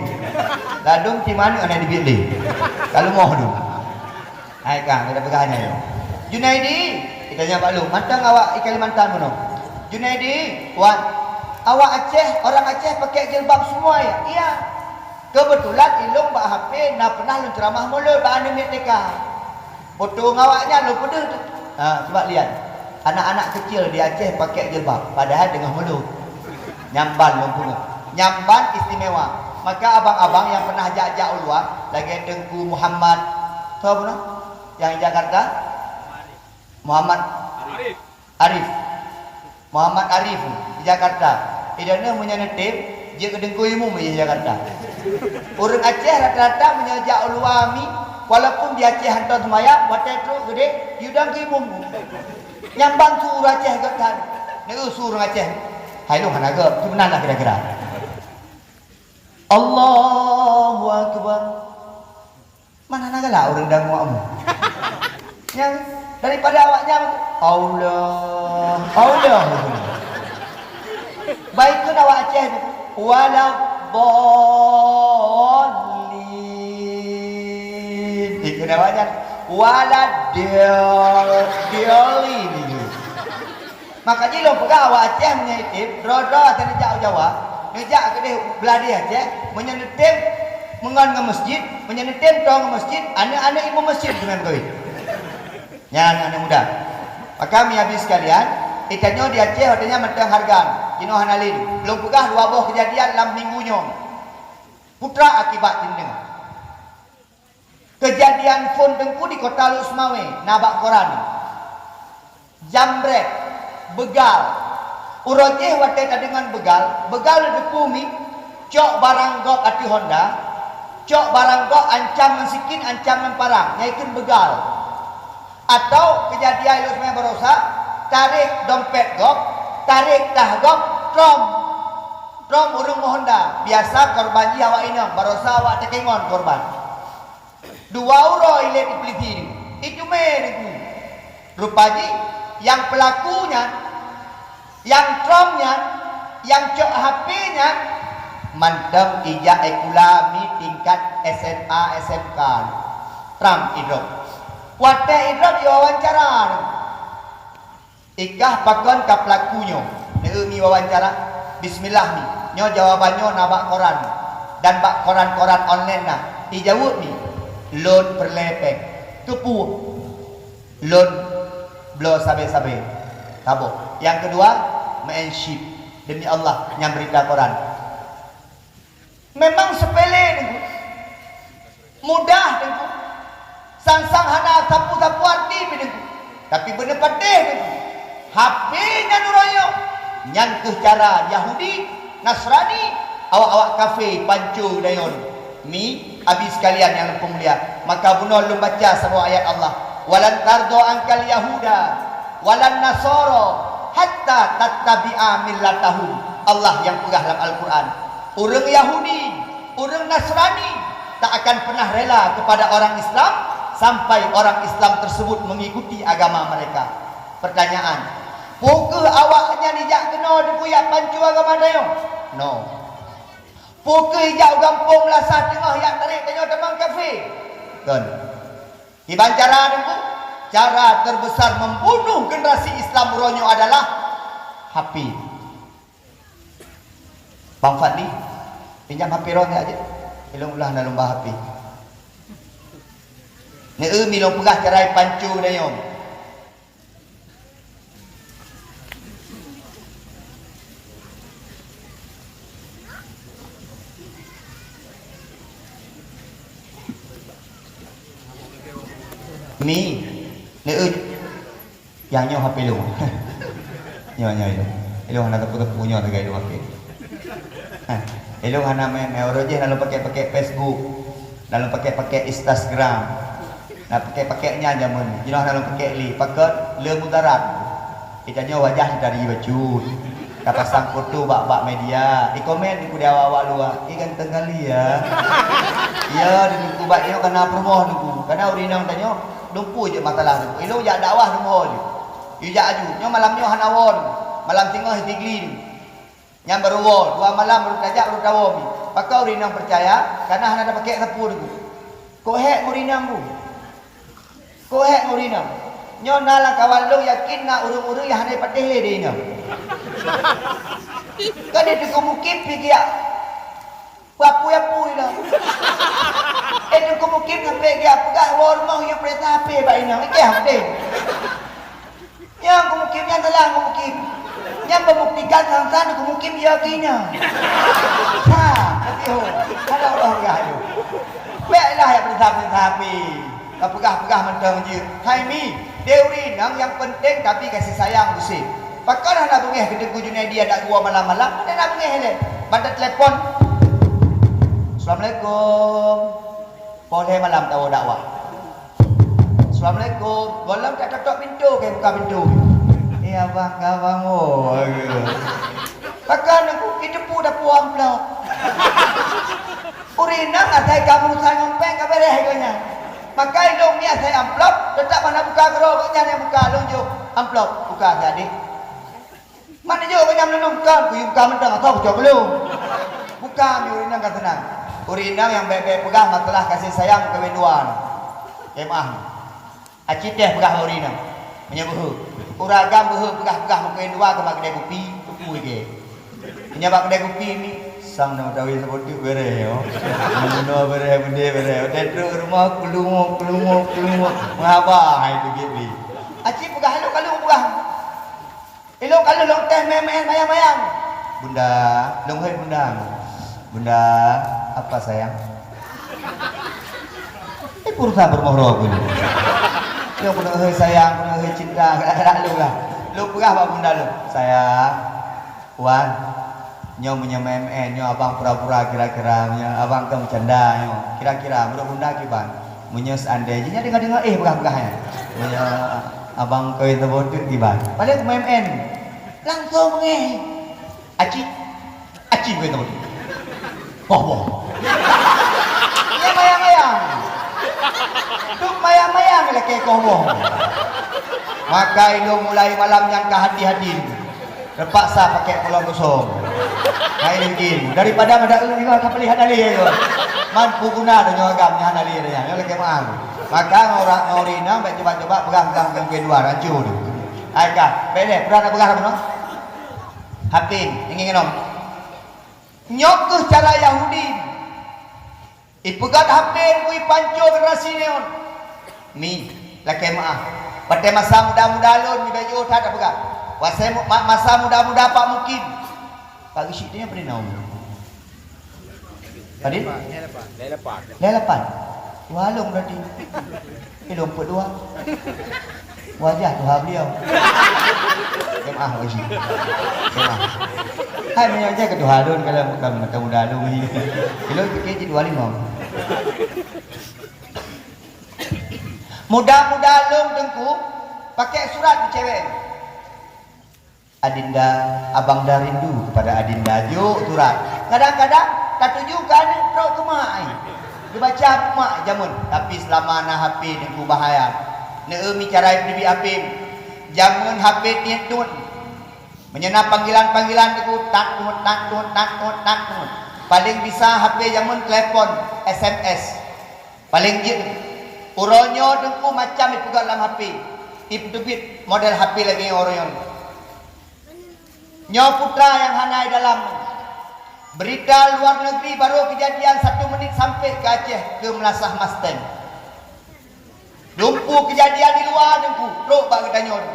Ladôm ti manok hana dibiet lé. Ka leumoh tu. Hai Kang, kita peugah nyan. Junaidi, kita nyan Pak Long. Mantong awak di Kalimantan bunoe. Junaidi, Wan, awak Aceh, orang Aceh pakai jilbab semua ya? Iya. Kebetulan ilôn bak H P na pernah lôn ceramah mulod bak aneuk miet T K. Foto ngon awak nyan lôn peudeuh tu. Ha, cuba lihat. Anak-anak kecil di Aceh pakai jilbab, padahal teungoh mulod. Nyan ban lôn peugah. Nyan ban istimewa. Maka abang-abang nyang pernah jak-jak u luwa, lagèe Teungku Muhammad, soe bunoe? Nyang Jakarta? Muhammad Arif. Muhammad Arif di Jakarta. Idéh nyoe meunyoe neutem, jeuet keu Teungku Imum di Jakarta. Ureueng Aceh rata-rata meunyoe jak u luwa mi, walaupun di Aceh hantom seumayang, watèe trok keudéh, yue dong keu imum. Nyan ban su ureueng Aceh gèt that. Neu su ureueng Aceh. Hai lôn hana gèt, tu meunan lah kira-kira. Allahu Akbar. Mana na galak ureueng dan muak mu? Nyan daripada awak nyan, Allah, Allah. Baik keu awak Aceh ni, wala dhalin. Ikeu awak nyan, wala dal-, dhalin. Maka jih lôn peugah awak Aceh meunyoe item, droe-droe asai neujak u Jawa, neujak keudéh blah di Aceh, meunyoe neutem meungon ngon meuseujid, meunyoe neutem toe ngon meuseujid, aneuk-aneuk imum meuseujid keunan kawin. Nyan aneuk muda. Maka mi abi sekalian, geutanyoe di Aceh watèe nyan mantong hareuga, jinoe hana lé. Lôn peugah dua boh keujadian lam minggu nyoe. Putra akibat cit neudeungoe. Keujadian phôn Teungku di Kota Lhokseumawe, na bak koran. Jambrek, beugal. Uroe jéh watèe tadeungon beugal, beugal neuteupeue mi, cok barang gob ateueh honda, cok barang gob ancam ngon sikin, ancam ngon parang, nyan kheun beugal. Atau keujadian Lhokseumawe baroesa, tarek dompet gob, tarek tah gob, trom. Trom ureueng meuhonda, biasa korban jih awak inong, baroesa awak takengon korban. Dua uroe ilèe di polisi nyoe, icumé Teungku. Rupa jih nyang peulaku nyan, nyang trom nyan, nyang cok H P nyan, mantong ijak sikula mi tingkat S M A, S M K. Trom idrop. Watèe idrop iwawancara Teungku. Ikah pakon ka peulaku nyoe, neueu mi wawancara? Bismillah mi, nyoe jawaban nyoe na bak koran dan bak koran-koran online na. Ijaweueb mi, lôn peureulèe pèng. Keupeue? Lôn bloe sabé-sabé. Saboh. Nyang keudua, meu'en chip. Demi Allah, nyang beurita koran. Memang sepele Teungku. Mudah Teungku. Sang-sang hana sapeue-sapeue arti pih Teungku. Tapi beuneupatéh Teungku. H P nyan uroe nyoe. Nyan keuh cara Yahudi, Nasrani, awak-awak kafé panco dayon. Mi, abi sekalian nyang lôn peumulia, maka bunoe lôn baca saboh ayat Allah. "Walan tardo angkal yahuda walan nasoro hatta tattabi'a millatahum." Allah nyang peugah lam Al-Quran, ureuëng Yahudi, ureuëng Nasrani tak akan pernah rela kepada orang Islam sampai orang Islam tersebut mengikuti agama mereka. Pertanyaan, peu kheueh awaknyan ijak keunoe teungku jak pancue agama tanyoe? No. Peu kheueh ijak u gampông meulasah teungoh jak tarek tanyoe tamong kafé? Kon. Kiban cara teungku? Cara terbesar membunuh generasi Islam uroe nyoe adalah H P. Bang Fadli, pinjam H P droeneuh aja. Ilôn ulah na lôn ba H P. Neu-eu mi lôn peugah cara ipancu geutanyoe. Mi, neu-eu. Nyang nyoe H P lôn. Nyoe, nyoe, nyoe. Ilôn hana teupeu-teupeu nyoe lagèe lôn H P. Ha, ilôn hana main, main uroe jih na lôn pakèk-pakèk Facebook, na lôn pakèk-pakèk Instagram, na pakèk-pakèk nyan jameun. Jinoe na lôn pakèk lé, pakon le mudarat. Geutanyoe wajah dari bacut. Tapasang foto bak, bak media, ikomen di awak-awak luwa, "Ih, ganteng kali ya." Ya, di teungku bak nyoe kana peurumoh teungku. Kana ureueng inong tanyoe, lumpu jeuet masalah teungku. Ilôn jak dakwah lumpo jeuet. Yue jak aju. Nyoe malam nyoe hana woe teungku. Malam singoh Isigli teungku. Nyan barô woe, dua malam barô tajak barô tawoe mi. Pakon ureueng inong peucaya, kana hana tapakèk sapeue teungku. Kok hék ureueng inong bu? Kok hék ngon ureueng inong? Nyoe na lam kawan lôn yakin na ureueng-ureueng nyang hana jipatéh lé di inong. Kan di Teungku Mukim pih geujak apui-apui lom. Eh, Teungku Mukim sampoe geujak peugah woe rumoh nyang peurintah H P bak inong. Ikeh Teungku Mukim. Nyang Teungku Mukim nyan salah Teungku Mukim. Nyan membuktikan sang-sang Teungku Mukim ya keu inong. Ha, tapi ho. Kalau Allah ya. Bèk lah jak peurintah-peurintah H P. Ka peugah-peugah mantong jeuet. Hai mi, deh ureueng inong nyang peunteng tapi gaséh sayang useuet. Pakon hana beungèh keu Teungku Junaidi adak geuwoe malam-malam, hana beungèh lé. Ban tatelepon. Assalamualaikum. Poh lhèe malam tawoe dakwah. Assalamualaikum. Gohlom tak tôk-tôk pintoe, keu buka pintoe. Eh, abang, ka abang woe. Pakon Teungku, iteupeue dapur amplop. Ureueng inong asai ka meurusan ngon péng ka beureh gobnyan. Maka ilôn mi asai amplop, teutap hana buka keudroe gobnyan nyang buka, lôn jok amplop. Buka, adik. Man jok gobnyan meunurun, kon, kuyue buka mantong, asai kucok keu lôn. Buka mi ureueng inong ka seunang. Ureueng inong nyang bèk-bèk peugah masalah gaséh sayang kawén dua nyoe. Jeumaáh nyoe. Aci teh peugah bak ureueng inong. Meunyoe beuhe. Ureueng agam beuhe peugah-peugah meukeuen dua keu bak keudè kupi, teupeu lé. Meunyoe bak keudè kupi mi, sang na meudawi saboh teuk beureh, oh. Meunoe beureh, meudeh beureh. Watèe trok rumoh, keulungok, keulungok, keulungok. Meuhaba hai teubiet lé. Aci peugah, "Lôn ka lôn peugah." Ilôn ka lheueh lôn teh meu'en-meu'en mayang-mayang. "Bunda," lôn hôi bunda. "Bunda, apa sayang?" Eh, pulsa peurumoh droe keuh. Lôn keuneuk hôi sayang, keuneuk hôi cinta, galak-galak lôn lah. Lôn peugah bak bunda lôn, "Sayang, wan, nyoe meunyoe meu'en-meu'en, nyoe abang pura-pura kira-kira, meunyoe abang ka meucanda nyoe. Kira-kira, meunurot bunda kiban?" Meunyoe seandai jih nyan deungoe-deungoe, eh, peugah-peugah nyan. Meunyoe abang kawén saboh teuk kiban. Padahai meu'en-meu'en. Langsong beungèh. Aci, aci kawén saboh teuk. Boh, boh. Nyan mayang-mayang. Dum mayang-mayang lakèe koh boh. Maka ilôn mulai malam nyan ka hati-hati. Teupaksa pakèk pulông kosong. Hai lagèe daripada mada eu nyoe ka palih hana lé nyoe. Man peue guna tanyoe agam nyang hana lé nyan, nyoe lagèe meu'ah. Maka ngon ureueng, ngon ureueng inong bèk cuba-cuba peugah-peugah ngon keudua rancu tu. Hai ka, bèk lé, peue na peugah bunoe? Hapin, ingat ngon. Nyoe keuh cara Yahudi. Ipeugöt hapé bui pancô generasi nyoe. Mi, lakèe meu'ah. Watèe masa muda-muda lôn, mi bèk jiôh that tapeugah. Watèe mu-, ma-, masa muda-muda Pak Mukim. Pak Geuchik nyoe padum na umu? Padum? Lhèe lapan. Lhèe lapan. Tuha lôn berarti. Ilôn peuet dua. Wajah tuha beliau. Jemaah wajib. Jemaah. Hai, meunyoe jai keu tuha lôn, kalau bukan mata muda lôn ni. Ilôn pike cit dua lima. Muda-muda lôn Teungku, pakai surat keu cewek. "Adinda, abang dah rindu kepada Adinda." Jok surat. Kadang-kadang tatuju keu aneuk, trok keu mak ai. Geubaca mak jameun, tapi seulama na H P Teungku bahaya. Neu-eu mi cara ipeuteubiet H P. Jameun H P tiet-tuet. Meunyoe na panggilan-panggilan Teungku, tat-tuet, tat-tuet, tat-tuet, tat-tuet. Paleng bisa H P jameun telepon, S M S. Paleng jeuet. Uroe nyoe Teungku macam ipeugah lam H P. Ipeuteubiet model H P lagèe nyoe uroe nyoe. Nyoe putra nyang hana idalam. Berita luar negeri baru kejadian satu menit sampai ke Aceh ke Meunasah Mustang. Lumpu kejadian di luwa Teungku, trok bak geutanyoe.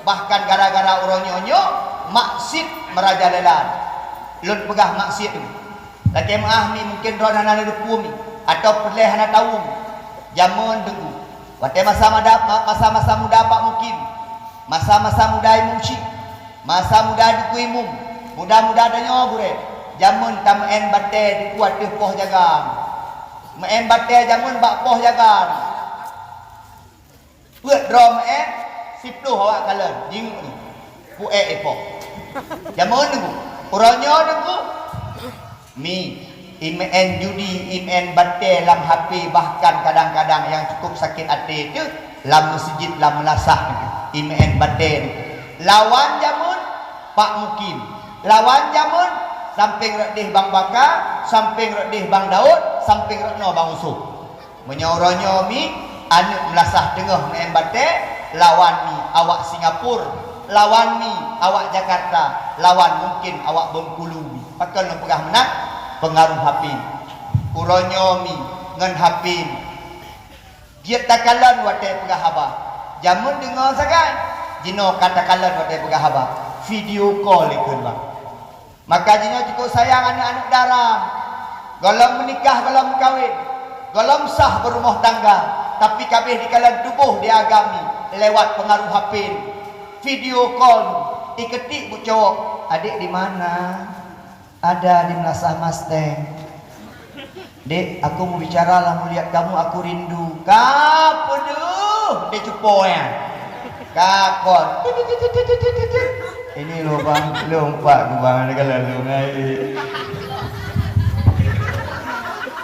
Bahkan gara-gara uroe nyoe nyoe, maksiet merajalela. Lôn peugah maksiet Teungku. Lakèe meu'ah mi, mungken droeneuh hana neuteupeue mi, atawa peureulèe hana tawöm. Jameun Teungku, watèe masa mada-, ma-, masa-masa muda Pak Mukim, masa-masa muda Imum Syik, masa muda Teungku Imum, muda-muda tanyoe gurèe, jameun tameu'en batèe Teungku ateueh poh jaga. Meu'en batèe jameun bak poh jaga. Peuet droe meu'en, siploh awak kalon, jinguk ni. Pu'èk ipoh. Jameun Teungku. Uroe nyoe Teungku. Mi, imeu'en judi, imeu'en batèe lam H P, bahkan kadang-kadang nyang cukup sakét até teuh, lam meuseujid, lam meulasah Teungku. Imeu'en batèe Teungku. Lawan jameun, Pak Mukim. Lawan jameun, sampéng rot deh Bang Baka, sampéng rot deh Bang Daud, sampéng rot noe Bang Usop. Meunyoe uroe nyoe mi, aneuk meulasah teungoh meu'en batèe, lawan mi awak Singapura, lawan mi awak Jakarta, lawan mungken awak Bengkulu mi. Pakon lôn peugah meunan? Peungaroh H P. Uroe nyoe mi ngon H P. Jeuet takalon watèe peugah haba. Jameun deungoe sagai. Jinoe ka takalon watèe peugah haba. Video call ikheun bang. Maka jinoe cukup sayang aneuk-aneuk dara. Gohlom meunikah, gohlom meukawen, gohlom sah beurumoh tangga, tapi ka abéh dikalon tuboh di agam mi lewat peungaroh H P, video call, iketik buet cowok, "Adék di mana?" "Ada di Meunasah Mustang." "Dek, aku mau bicara lah, mau lihat kamu, aku rindu." Ka peudeuh, dek cupo nyan. Ka kon. Ini lubang, lompat lubang, ada kalau lubang air.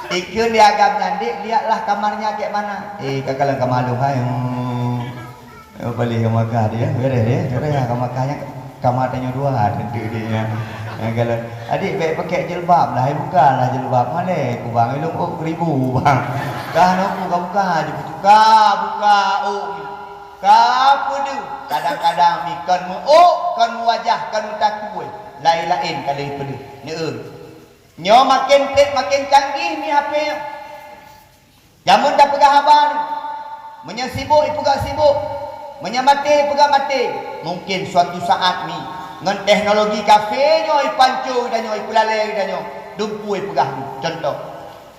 Ikheun di agam nyan, "Dek, lihatlah kamarnya kayak mana." Eh, ka kalon kamar lôn hai. Hmm. Oh, paléh ka Makkah dia, beres dia. Beres ka Makkah nyan, kama tanyoe dua, tentu dia nyan. Nyan kalau, "Adik, bèk pakai jilbab lah, buka lah jilbab." "Malèe, ku bang, ilong ôk ribu, bang." Dah noe ku ka buka, jipeucuka, buka ôk. Ka peudeuh. Kadang-kadang mi kon meu-ôk, kon meuwajah, kon meutakue. Laén-laén ka lheueh peudeuh. Neu-eu. Nyoe maken trép, maken canggih mi H P nyoe. Jameun tapeugah haba nyoe. Meunyoe sibuk, ipeugah sibuk. Meunyoe maté, ipeugah maté. Mungken suatu saat mi, ngon teknologi kafé nyoe ipanco geutanyoe, ipeulalé geutanyoe, dumpeue ipeugah nyoe. Contoh,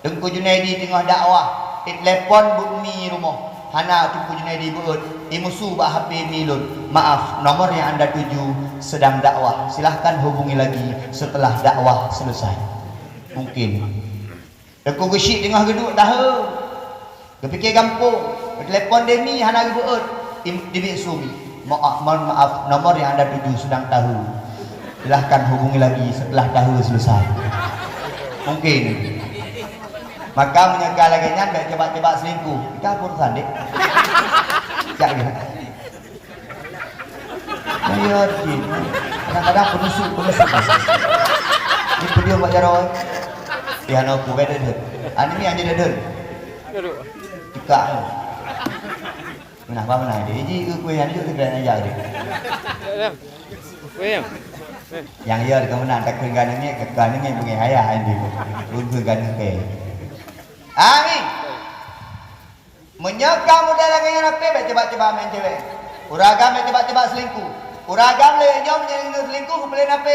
Teungku Junaidi teungoh dakwah, itelepon beuet mi rumoh, hana Teungku Junaidi beuet, imusu bak H P mi lôn, "Maaf, nomor yang anda tuju sedang dakwah. Silahkan hubungi lagi setelah dakwah selesai." Mungkin. Teungku Geuchik teungoh geuduek tahe. Geupike gampông, geutelepon demi hana geubeuet. Im-, dibiet su mi. "Maaf, mohon maaf, nomor yang anda tuju sedang tahe. Silahkan hubungi lagi setelah tahe selesai." Mungkin. Maka meunyoe ka lagèe nyan, bèk cebak-cebak selingkuh. Ka urusan, dek. Jak dia. Ayo, jin. Kadang-kadang penusuk, penusuk. Ni peudium bak jaroe. Di hana ku beda deh. Ani ni aja deh. Cekak. Nah, apa mana dia? Iji ke kue yang juk segera aja dia. Kue yang. Yang iya ke mana tak kenggan ni, kenggan ni mengai ayah ini. Run kenggan ke. Amin. Meunyoe ka model lagèe nyan, H P bèk cebak-cebak meu'en cewek. Ureueng agam bèk cebak-cebak selingkuh. Ureueng agam lé nyoe meunyoe selingkuh, geupeulen H P.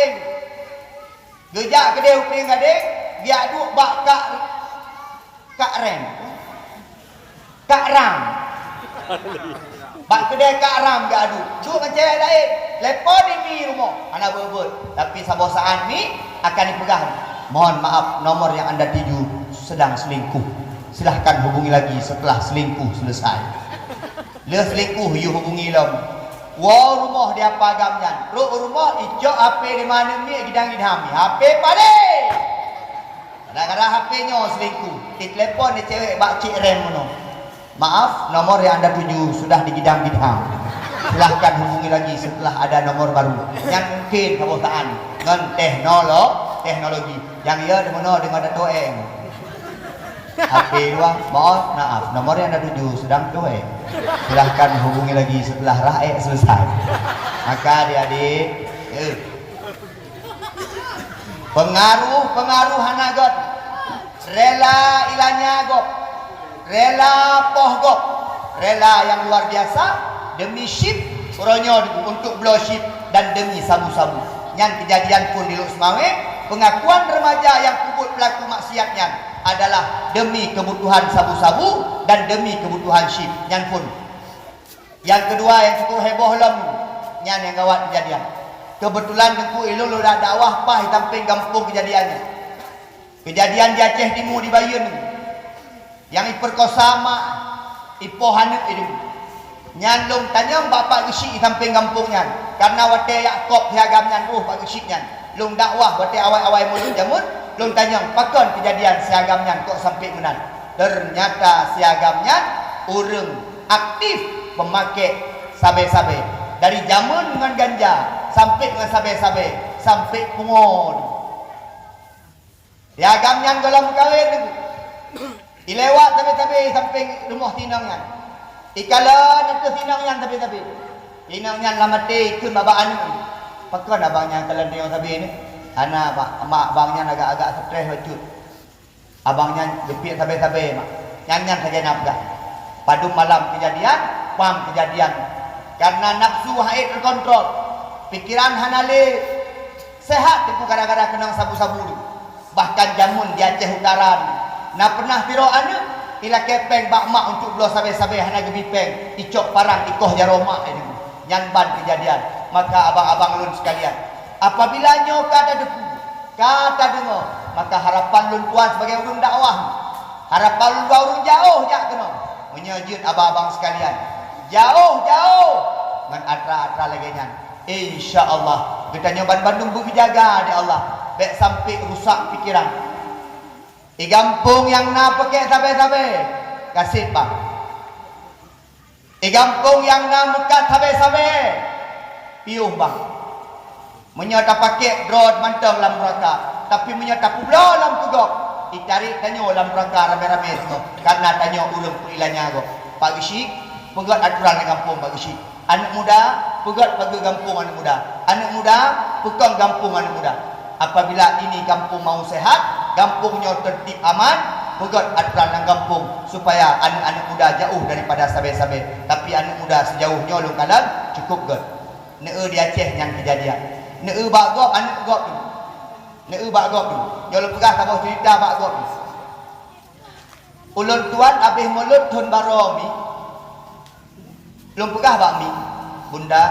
Geujak keudeh u Peureulèe Gadeng, geujak duek bak Kak, Kak Rem. Kak Ram. Bak keudè Kak Ram geujak duek. Duek ngon cewek laén. Telepon di mi rumoh. Hana beuet-beuet. Tapi saboh saat mi akan dipeugah, "Mohon maaf, nomor yang anda tuju sedang selingkuh. Silahkan hubungi lagi setelah selingkuh selesai." Lheueh selingkuh, yue hubungi lom. Woe u rumoh di apa agam nyan. Trok u rumoh, icok H P di mana miet gidang-gidang. H P paleng! Gara-gara H P nyoe selingkuh. Ditelepon lé cewek bak cik rem meunoe. "Maaf, nomor yang Anda tuju sudah digidang-gidang. Silahkan hubungi lagi setelah ada nomor baru." Nyan mungkin saboh saát ngon teknolo-, teknologi. Nyang yo di meunoe deungon Dato' Eng. H P dua, "Mohon maaf, nomor yang Anda tuju sedang cuek. Silahkan hubungi lagi setelah raek selesai." Maka adik-adik, eh, pengaruh-pengaruh hana göt. Rela ilanya gob, rela poh gob, rela yang luar biasa demi chip, uroe nyoe untuk bloe chip dan demi sabu-sabu. Nyan kejadian phon di Lhokseumawe, pengakuan remaja yang peubuet pelaku maksiat nyan adalah demi kebutuhan sabu-sabu dan demi kebutuhan chip. Nyan phon. Nyang keudua nyang cukup heboh lom, nyan nyang gawat kejadian. Keubeutulan Teungku, ilôn lôn dakwah paih sampéng gampông kejadian nyan. Kejadian di Aceh Timu di Bayeuen, nyang ipeurkosa mak, ipoh aneuk idum. Nyan lôn tanyong bak Pak Geuchik sampéng gampông nyan, kareuna watée jak kop si agam nyan rôh Pak Geuchik nyan. Lôn dakwah watée awai-awai mulod jameun, lôn tanyong pakon keujadian si agam nyan kok sampoe meunan. Teunyata si agam nyan ureuëng aktif peumakée sabée-sabée, dari jameun ngon ganja sampoe ngon sabée-sabée, sampoe pungo. Si agam nyan gohlom meukawen teungku. Ilewat sabée-sabée sampéng rumoh si inong nyan. Ikalon ateueh si inong nyan sabée-sabée. Si inong nyan lam até ikheun bak aneuk, "Pakon abang nyan kalon tanyoe sabée nyoe?" "Hana, mak, mak abang nyan agak-agak stres bacut. Abang nyan geupiek sabée-sabée, mak. Nyan-nyan sagai na peugah. Padum malam keujadian, pam keujadian. Kareuna nafsu hana teukontrol, pikeran hana lé seuhat teungku gara-gara keunong sabu-sabu nyoe." Bahkan jameun di Aceh Utara nyoe, na peunah sidroe aneuk ilakée péng bak mak untuk bloe sabée-sabée hana geubri péng, icok parang ikoh jaroe mak nyan. Nyan ban keujadian. Maka abang-abang lôn sekalian, apabila nyoe ka tateupeue, ka tadeungoe, maka harapan lôn tuan sibagai ureuëng dakwah, harapan lôn dua ureuëng jaoh jak keunoe. Meunyoe jeuet abang-abang sekalian, jaoh-jaoh ngon atra-atra lagée nyan. Insya Allah, geutanyoe banmandum beujeujaga lé Allah, bék sampoe rusak pikeran. Di gampông nyang na peukék sabée-sabée, gasien bang. Di gampông nyang na meukat sabée-sabée, piôh bang. Meunyoe tapakék droe mantong lam nuraka, tapi meunyoe tapeubloe lam keu gob, itarek tanyoe lam nuraka ramé-ramé singoh, kareuna tanyoe ureuëng peuilanya gob. Pak Geuchik, peugét aturan lam gampông Pak Geuchik. Aneuk muda, peugét pageue gampông aneuk muda. Aneuk muda, peukong gampông aneuk muda. Apabila ini gampông mau sehat, gampông nyoe tertib aman, peugét aturan lam gampông supaya aneuk-aneuk muda jauh daripada sabée-sabée. Tapi aneuk muda sijauh nyoe lôn kalon cukup gét. Neu di Aceh nyan keujadian. Neu bak gob aneuk gob tu. Neu bak gob tu. Nyoe lôn peugah saboh cerita bak gob tu. Ulôn tuan abéh mulod thon barô mi. Lôn peugah bak mi, "Bunda,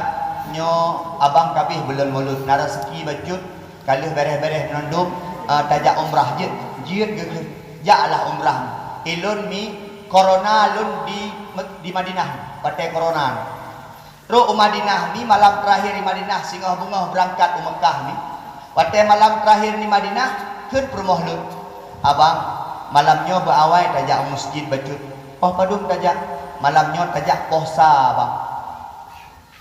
nyoe abang ka abéh buleuen mulod, na raseuki bacut, ka lheueh béréh-béréh meunandum, eh, tajak umrah jeuet." "Jeuet," geukheun. "Jaklah umrah." Ilôn mi, korona lôn di, di Madinah, watée korona. Trok u Madinah mi, malam teurakhir di Madinah, singoh beungoh beurangkat u Meukah mi. Watée malam teurakhir di Madinah, kheun peurumoh lôn, "Abang, malam nyoe beuawai tajak u meuseujid bacut." "Poh padum tajak?" "Malam nyoe tajak posa, Bang."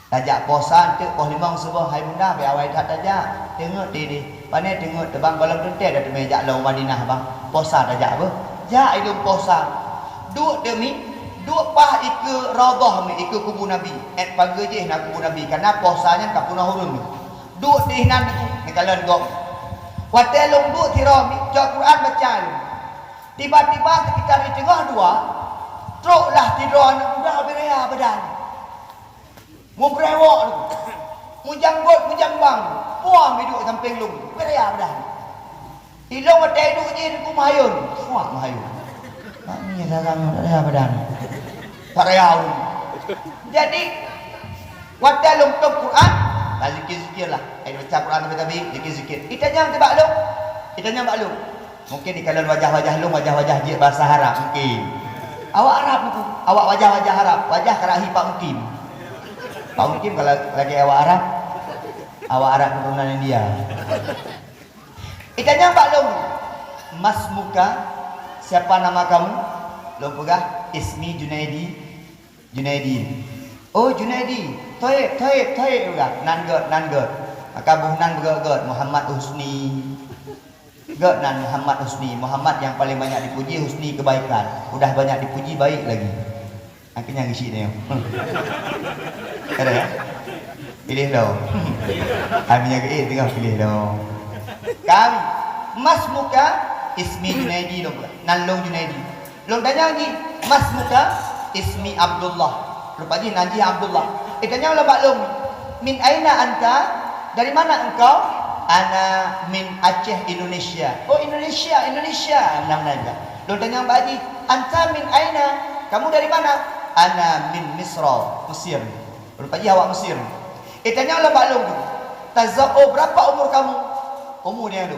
"Tajak posa eunteuk poh limong suboh?" "Hai bunda, beuawai that tajak." "Teungeut deh." "Pane teungeut teuh, Bang, gohlom teuntée tateumé jak lom u Madinah, Bang. Posa tajak beuh." Jak ilôn posa. Duek teuh mi, duek paih ikeue Raudhah mi, ikeue kubu Nabi. Ét pageue jih na kubu Nabi, kareuna posa nyan ka peunoh ureuëng mi. Duek teuh inan neukalon gob. Watée lôn duek sidroe mi, cok Quran baca lôn. Tiba-tiba sekitar di teungoh dua, troklah sidroe aneuk muda beuraya badan. Meubrewok lôn. Meujanggot meujambang. Puang iduek sampéng lôn. Beuraya badan. Ilôn watée iduek jih teungku meuhayôn. Puang meuhayôn. Mak ni sagang beuraya badan. Beuraya ureuëng. Jadi, watée lôn tom Quran, bazikir-zikirlah. Ai baca Quran tabi-tabi, zikir-zikir. Itanyong teuh bak lôn. Itanyong bak lôn. Mungkin ikalon wajah-wajah lôn, wajah-wajah jeuet bahasa Arab mungkin. Awak Arab tu, awak wajah-wajah Arab, wajah karahi Pak Mukim. Pak Mukim kalau lagèe awak Arab, awak Arab keturunan India. Itanyong bak lôn, "Masmuka, siapa nama kamu?" Lôn peugah, "Ismi Junaidi, Junaidi." "Oh, Junaidi, toib, toib, toib," peugah. "Nan gèt, nan gèt." Maka boh nan beugèt-gèt, "Muhammad Husni." Gèt nan Muhammad Husni, Muhammad yang paling banyak dipuji, Husni kebaikan. Udah banyak dipuji, baik lagi. Akhirnya ngisi dia. Ada ya? Pilih dong. Kami yang geuék tengah pilih dong. Kami, "Masmuka?" "Ismi Junaidi," lôn peugah. "Nan lôn Junaidi." Lôn tanyong jih, "Masmuka?" "Ismi Abdullah." Rupa jih nan jih Abdullah. Itanyong lom bak lôn, "Min aina anta?" "Dari mana engkau?" "Ana min Aceh, Indonesia." "Oh, Indonesia, Indonesia." Nan, nan, nan. Lôn tanyong bak jih, "Anta min aina?" "Kamu dari mana?" "Ana min Misra, Mesir." Rupa jih awak Mesir. Itanyong lom bak lôn, "Taza-, oh, berapa umur kamu?" Umur dia tu.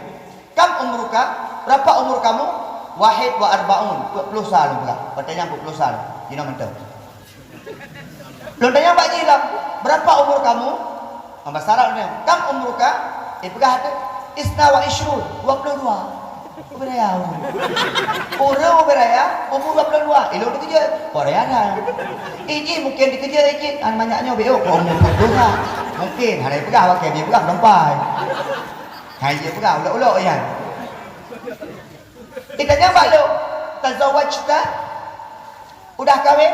"Kam umruka?" "Berapa umur kamu?" "Wahid wa arbaun," peuet ploh sa lôn peugah. Watèe nyan peuet ploh sa lôn. Jinoe mantong. Lôn tanyong bak jih lom, "Berapa umur kamu?" Basa Arab lôn tanyong, "Kam umruka?" Ipeugah teuh, "Isna wa ishrun," dua ploh dua. Ubé raya ureueng. Ureueng ubé raya, umur dua ploh dua. Ilôn dikeujeuet, ubé raya that. Ijih mungken dikeujeuet ijih, an manyak nyoe beu keu umur dua ploh dua. Mungken, hana ipeugah, paké dia peugah, peudampai. Hai, jeuet peugah, ulok-ulok nyan. Itanyong bak lôn, "Tazawwajta?" Udah kawén?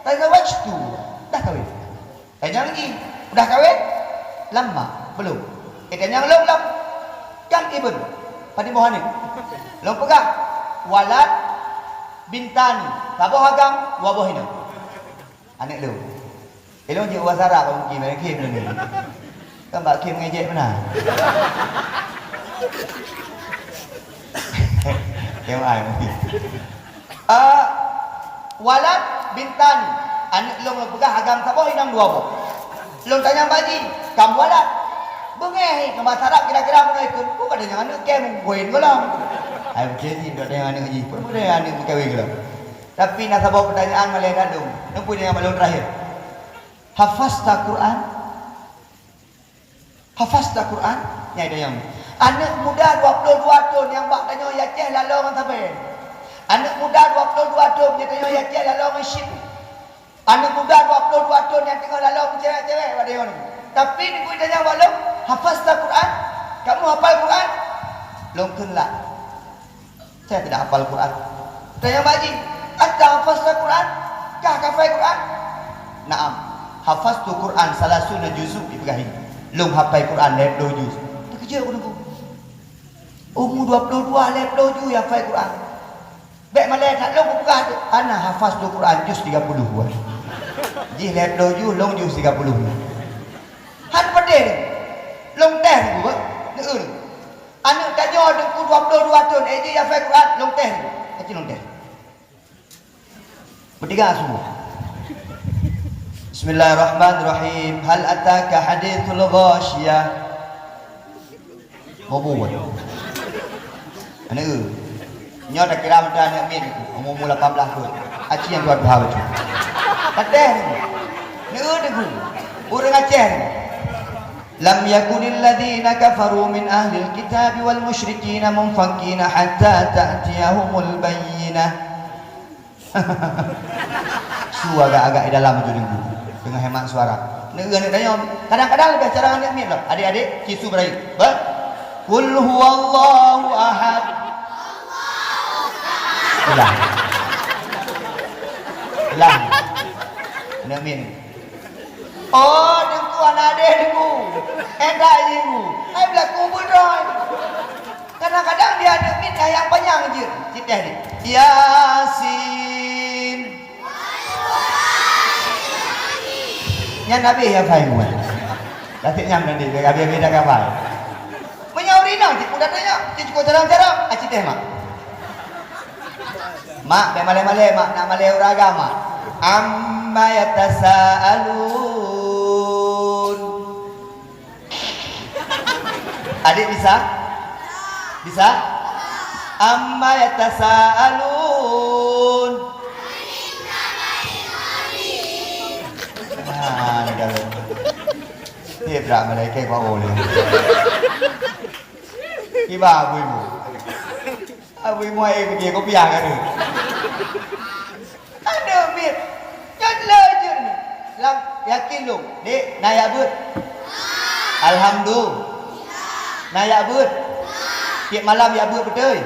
"Tazawwajtu." Udah kawén. Tanyong lagi, "Udah kawén?" "Lam ma, belum." Itanyong lôn lom, "Kam ibn?" Padum boh aneuk? Lôn peugah, "Walad, bintani, saboh agam, dua boh inong." Aneuk lôn. Ilôn jeuet u Wasara bak Mukim, bak Mukim lôn ni. Kan bak Kim ngejek meunan. Kim ai Mukim. Ah, walad bintani. Aneuk lôn lôn peugah agam saboh inong dua boh. Lôn tanyong bak jih, "Kam walad?" Beungéh, ngon basa Arab kira-kira meunoe ikheun, "Peue ka tanyong aneuk kèe meukawen gohlom?" Hai, beutôi jih, ka tanyong aneuk jih. Peue meukawen aneuk meukawen gohlom? Tapi na saboh peutanyaan malèe that lôn. Neupeu nyang bak lôn terakhir. Hafazta Quran? Hafazta Quran? Nyang tanyong. Aneuk muda dua ploh dua thon nyang bak tanyoe i Aceh laloe ngon sabe. Aneuk muda dua ploh dua thon nyang tanyoe i Aceh laloe ngon chip. Aneuk muda dua ploh dua thon nyang teungoh laloe meucewek-cewek bak tanyoe. Tapi neupeu tanyong bak lôn, "Hafazta Quran? Kamu hafal Quran?" Lôn kheun, "La." Saya tidak hafal Quran. Tanyong bak jih, "Anta hafazta Quran? Kah ka hafai Quran?" "Na'am, hafaztu Quran salasuna juzu," ipeugah. "Lôn hafai Quran lhèe ploh juz." Teukeujot ureueng nyan. Umu dua ploh dua, lhèe ploh juz hafai Quran. Bèk malèe that lôn kupeugah, "Ana hafaztu Quran juz tiga puluh." Jih lhèe ploh juz, lôn juz tiga puluh. Han peudeh lôn. Lôn teh lôn, beuh. Neu-eu lôn. Aneuk tanyoe teungku dua ploh dua thon, eh, jih hafai Quran, lôn teh. Aci lôn teh. Beutiga su. Bismillahirrahmanirrahim. Hal ataka haditsul ghasyiyah. Bobo. Aneuk, nyoe takira meuta aneuk miet, umu-umu lapan blah thon. Aci nyang tuha-tuha bacut. Ka teh. Neu-eu teungku. Ureueng Aceh. Lam yakunil ladzina kafaru min ahlil kitabi wal musyrikina munfakkina hatta ta'tiyahumul bayyinah. Su agak-agak di dalam tu teungku. Teungoh hemat suara. Neu-eu aneuk tanyoe. Kadang-kadang leubeh carông aneuk miet lom. Adik-adik, ci su beurayeuk. Bah. Qul huwallahu ahad. Ulang. Ulang. Aneuk miet. Oh, teungku, aneuk adéh teungku. Endak teungku. Hai beulaku beudroe. Kadang-kadang di aneuk miet nyang panyang jeuet. Cit teh ni. Yasin. Nyan habéh hafai buet. Dak cit nyang tadi, habéh-habéh dak hafai. Meunyoe ureueng inong cit, udah tanyong, cit cukôp carông-carông, ah, cit teh, Mak. Mak, bèk malèe-malèe, Mak, nak malèe ureueng agam, Mak. Amma yatasaalun. Adik bisa? Bisa? Amma yatasaalun. Ah, ni kalau. Dia berat malaikat bak ulèe. Kiban Abu Ibu. Abu Ibu ai piké kopiah ka tu. Aduh, Mit. Nyan le jeuet ni. Lam yakin lôn, Dek, na jak beuet? Alhamdulillah. Na jak beuet? Tiep malam jak beuet beutôi?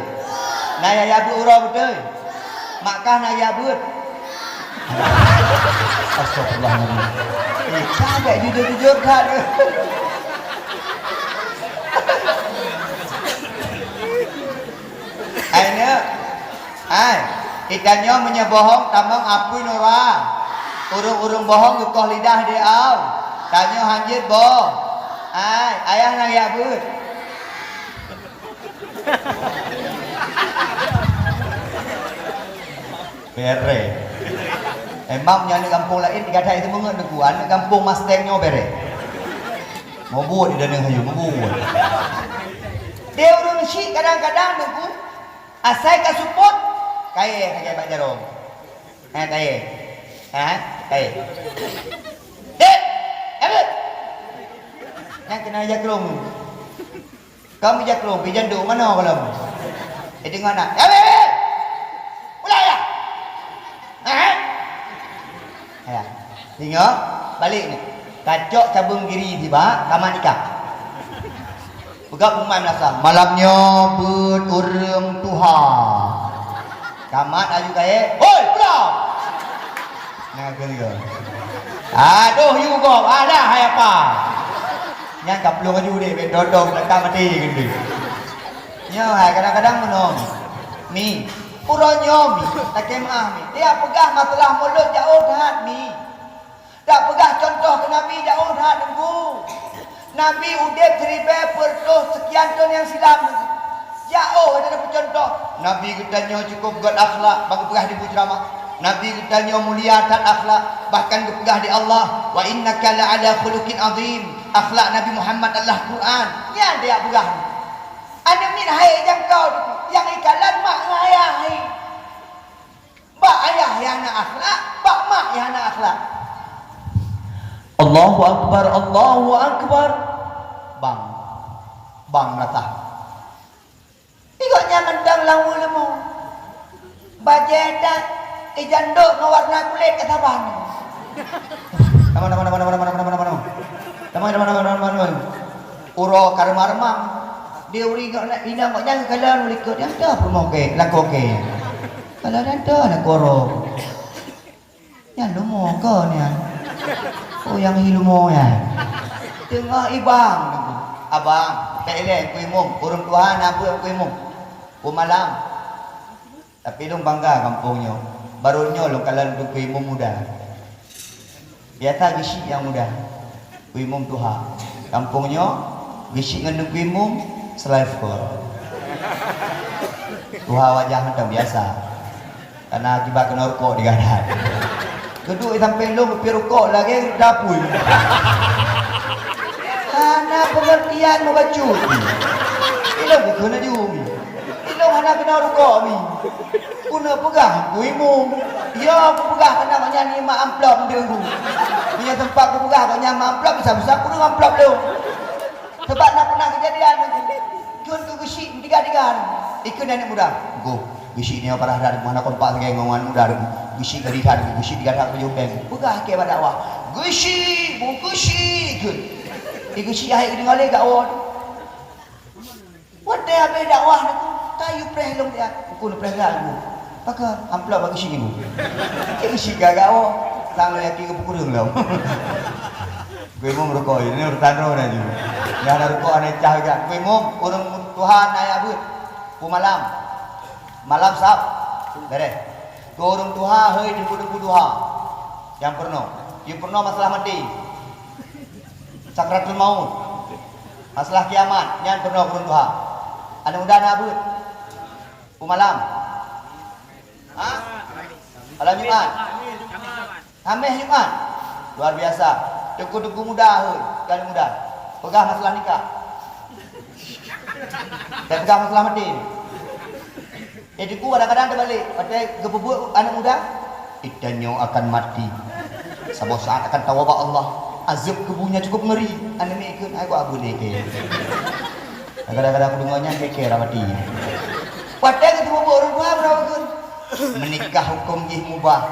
Na jak beuet uroe beutôi? Mak kah na jak beuet? Astagfirullahaladzim. Eh, ka jak jujur-jujur that. Hai neuk. Hai, geutanyoe meunyoe bohong tamong apui nura. Ureuëng-ureuëng bohong geukoh lidah di au. Tanyoe hanjeuet boh. Hai, ayah na jak beuet? Bereh. Emang nyan di gampông laén digadai seumeungeut Teungku, aneuk gampông Mustang nyoe bereh. Meubuet di dalam hayu, meubuet. Di ureuëng syik kadang-kadang Teungku, asai ka seupôt, kayèe sagai bak jaroe. Ha, kayèe. Ha, kayèe. Dek! Abet! Nyang keunan jakrong. Kamu jakrong, pi janduk manoe gohlom. Eh, deungoe na. Abet, abet! Pulak ya! Ha? Ya. Deungoe, balek ni. Kacok cabeueng giri sibak, tamat nikah. Peugah pengumuman meunasah, malam nyoe beuet ureuëng tuha. Tamat aju kayèe, "Hoi, pulang!" Nah, keu lheueh. Adoh, yue gob, alah, hai apa? Nyan ka plueng aju deh, bèk dodong, teuka maté keuneuk. Nyoe hai, kadang-kadang meunoe. Mi, uroe nyoe mi, lakèe meu'ah mi. Dia peugah masalah mulod jaoh that mi. Dak peugah cuntoh keu Nabi jaoh that Teungku. Nabi udeb siribèe peuet reutôh seukian thon nyang silam. Jaoh that tapeucuntoh. Nabi geutanyoe cukup göt akhlak, bak geupeugah di buet ceuramah. Nabi geutanyoe mulia that akhlak, bahkan geupeugah di Allah, "Wa innaka la'ala khuluqin azim." Akhlak Nabi Muhammad adalah Quran. Nyan dia peugah. Aneuk miet hai jangkau Teungku, nyang ikalon mak ngon ayah hai. Bak ayah nyang hana akhlak, bak mak nyang hana akhlak. Allahu Akbar, Allahu Akbar. Bang. Bang meurata. Igoe nyan mantong lam uleue mo. Bajèe that, ijandok ngon warna kulét ka saban. Nama, nama, nama. Nama, nama, nama, nama, nama. Uroe ka reumah-reumah. Di ureueng inong gobnyan geukalon u likot, nyan teuh peurumoh kèe, lakoe kèe. Kalau nyan teuh na koro. Nyan leumo ko nyan. Oh, nyang hi leumo nyan. Teungoh ibang, abang, tak ilèe Teungku Imum, ureueng tuha na beuet Teungku Imum. Peumalam. Tapi lôn bangga gampông nyoe. Barô nyoe lôn kalon Teungku Imum muda. Biasa geusyik nyang muda. Teungku Imum tuha. Gampông nyoe geusyik ngon Teungku Imum selevel. Tuha wajah mantong biasa. Karena akibat keunoe rukok digadang. Geuduek di sampéng lôn geupiep rukok lagèe dapui. Hana peungeurtian meubacut. Ilôn keuh laju mi. Ilôn hana keunoe rukok mi. Keuneuk peugah Teungku Imum. Ya, kupeugah keunan gobnyan imat amplop deuh. Meunyoe teumpat kupeugah gobnyan imat amplop, bisa-bisa kureueng amplop lôn. Sabab na peunah keujadian, kheun keu geusyik tiga-tiga. Ikheun aneuk muda, "Goh, geusyik nyoe parah that, hana kompak lagèe ngon aneuk muda. Geusyik gadi that, geusyik tiga that, peujeuet péng." Peugah keu bak dakwah, "Geusyik, bu geusyik," kheun. Di geusyik hai deungoe lé gak woe. Watèe habéh dakwah Teungku, tayue preh lôn dia. Teungku neupreh gak Teungku. Pakon amplop bak geusyik Teungku. Cit geusyik gagak woe. Sang lôn yakin geupeukureueng lom. Teungku Imum rukok, ini urusan roh na ju. Nyang na rukok hana cah gak. Teungku Imum, ureueng tuha na jak beuet. Peumalam. Malam Sab. Bereh. Keu ureueng tuha, hei teungku-teungku tuha. Nyang peurunoe. Nyang peurunoe masalah maté. Sakratul maut. Masalah kiamat, nyan peurunoe keu ureueng tuha. Aneuk muda na beuet. Peumalam. Ha? Malam Jumat. Hamèh Jumat. Luar biasa. Teungku-teungku muda, hei, kalian muda. Peugah masalah nikah. Dan peugah masalah maté. Eh, Teungku kadang-kadang teubalek. Watèe geupeubuet aneuk muda, "Geutanyoe akan mati." Saboh saat akan tawa bak Allah. Azab kubu nyan cukup ngeri. Aneuk miet kheun, "Ai, kok abu lé keu?" Kadang-kadang kudeungoe nyan, keu-keu dah mati. Watèe geuteupeue ureueng tuha, beurapa kheun? Meunikah hukôm jih mubah.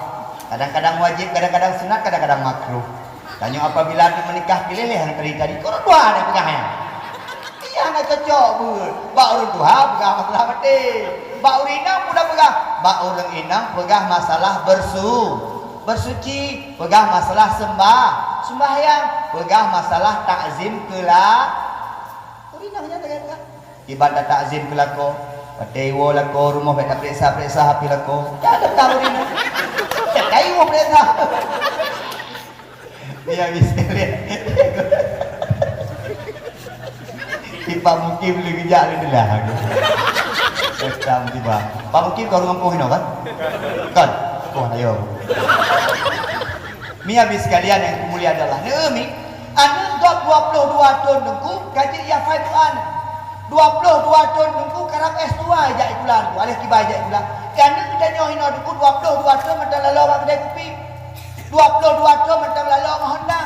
Kadang-kadang wajéb, kadang-kadang sunat, kadang-kadang makruh. Tanyoe apabila meunikah piléh lé nyang tadi-tadi, kok ureueng tuha nyang peugah nyan? Iya, hana cocok beuet. Bak ureueng tuha peugah masalah batin. Bak ureueng inong pun peugah. Bak ureueng inong peugah masalah bersu-, bersuci, peugah masalah sembah-, sembahyang, peugah masalah takzim keula-, ureueng inong nyan lagèe peugah. Iban tatakzim keu lakoe, watèe iwoe lakoe rumoh bèk tapeuriksa-peuriksa H P lakoe. Nyan dah tahu ureueng inong. Bèk tahu iwoe peuriksa. Iya, bisa lihat. Di Pak Mukim lé geujak lé teulah. Peuriksa musibah. Pak Mukim keu ureueng gampông inoe kan? Kan? Oh, ayo. Mi abi sekalian nyang dimuliakan Allah. Neu mi, aneuk gob dua ploh dua thon Teungku, ka jeuet yahfai Quran. Dua ploh dua thon Teungku, karab S dua ijak sikula Teungku, aléh kiban ijak sikula. Aneuk geutanyoe inoe Teungku, dua ploh dua thon mantong laloe bak keudè kupi. Dua ploh dua thon mantong laloe ngon Honda.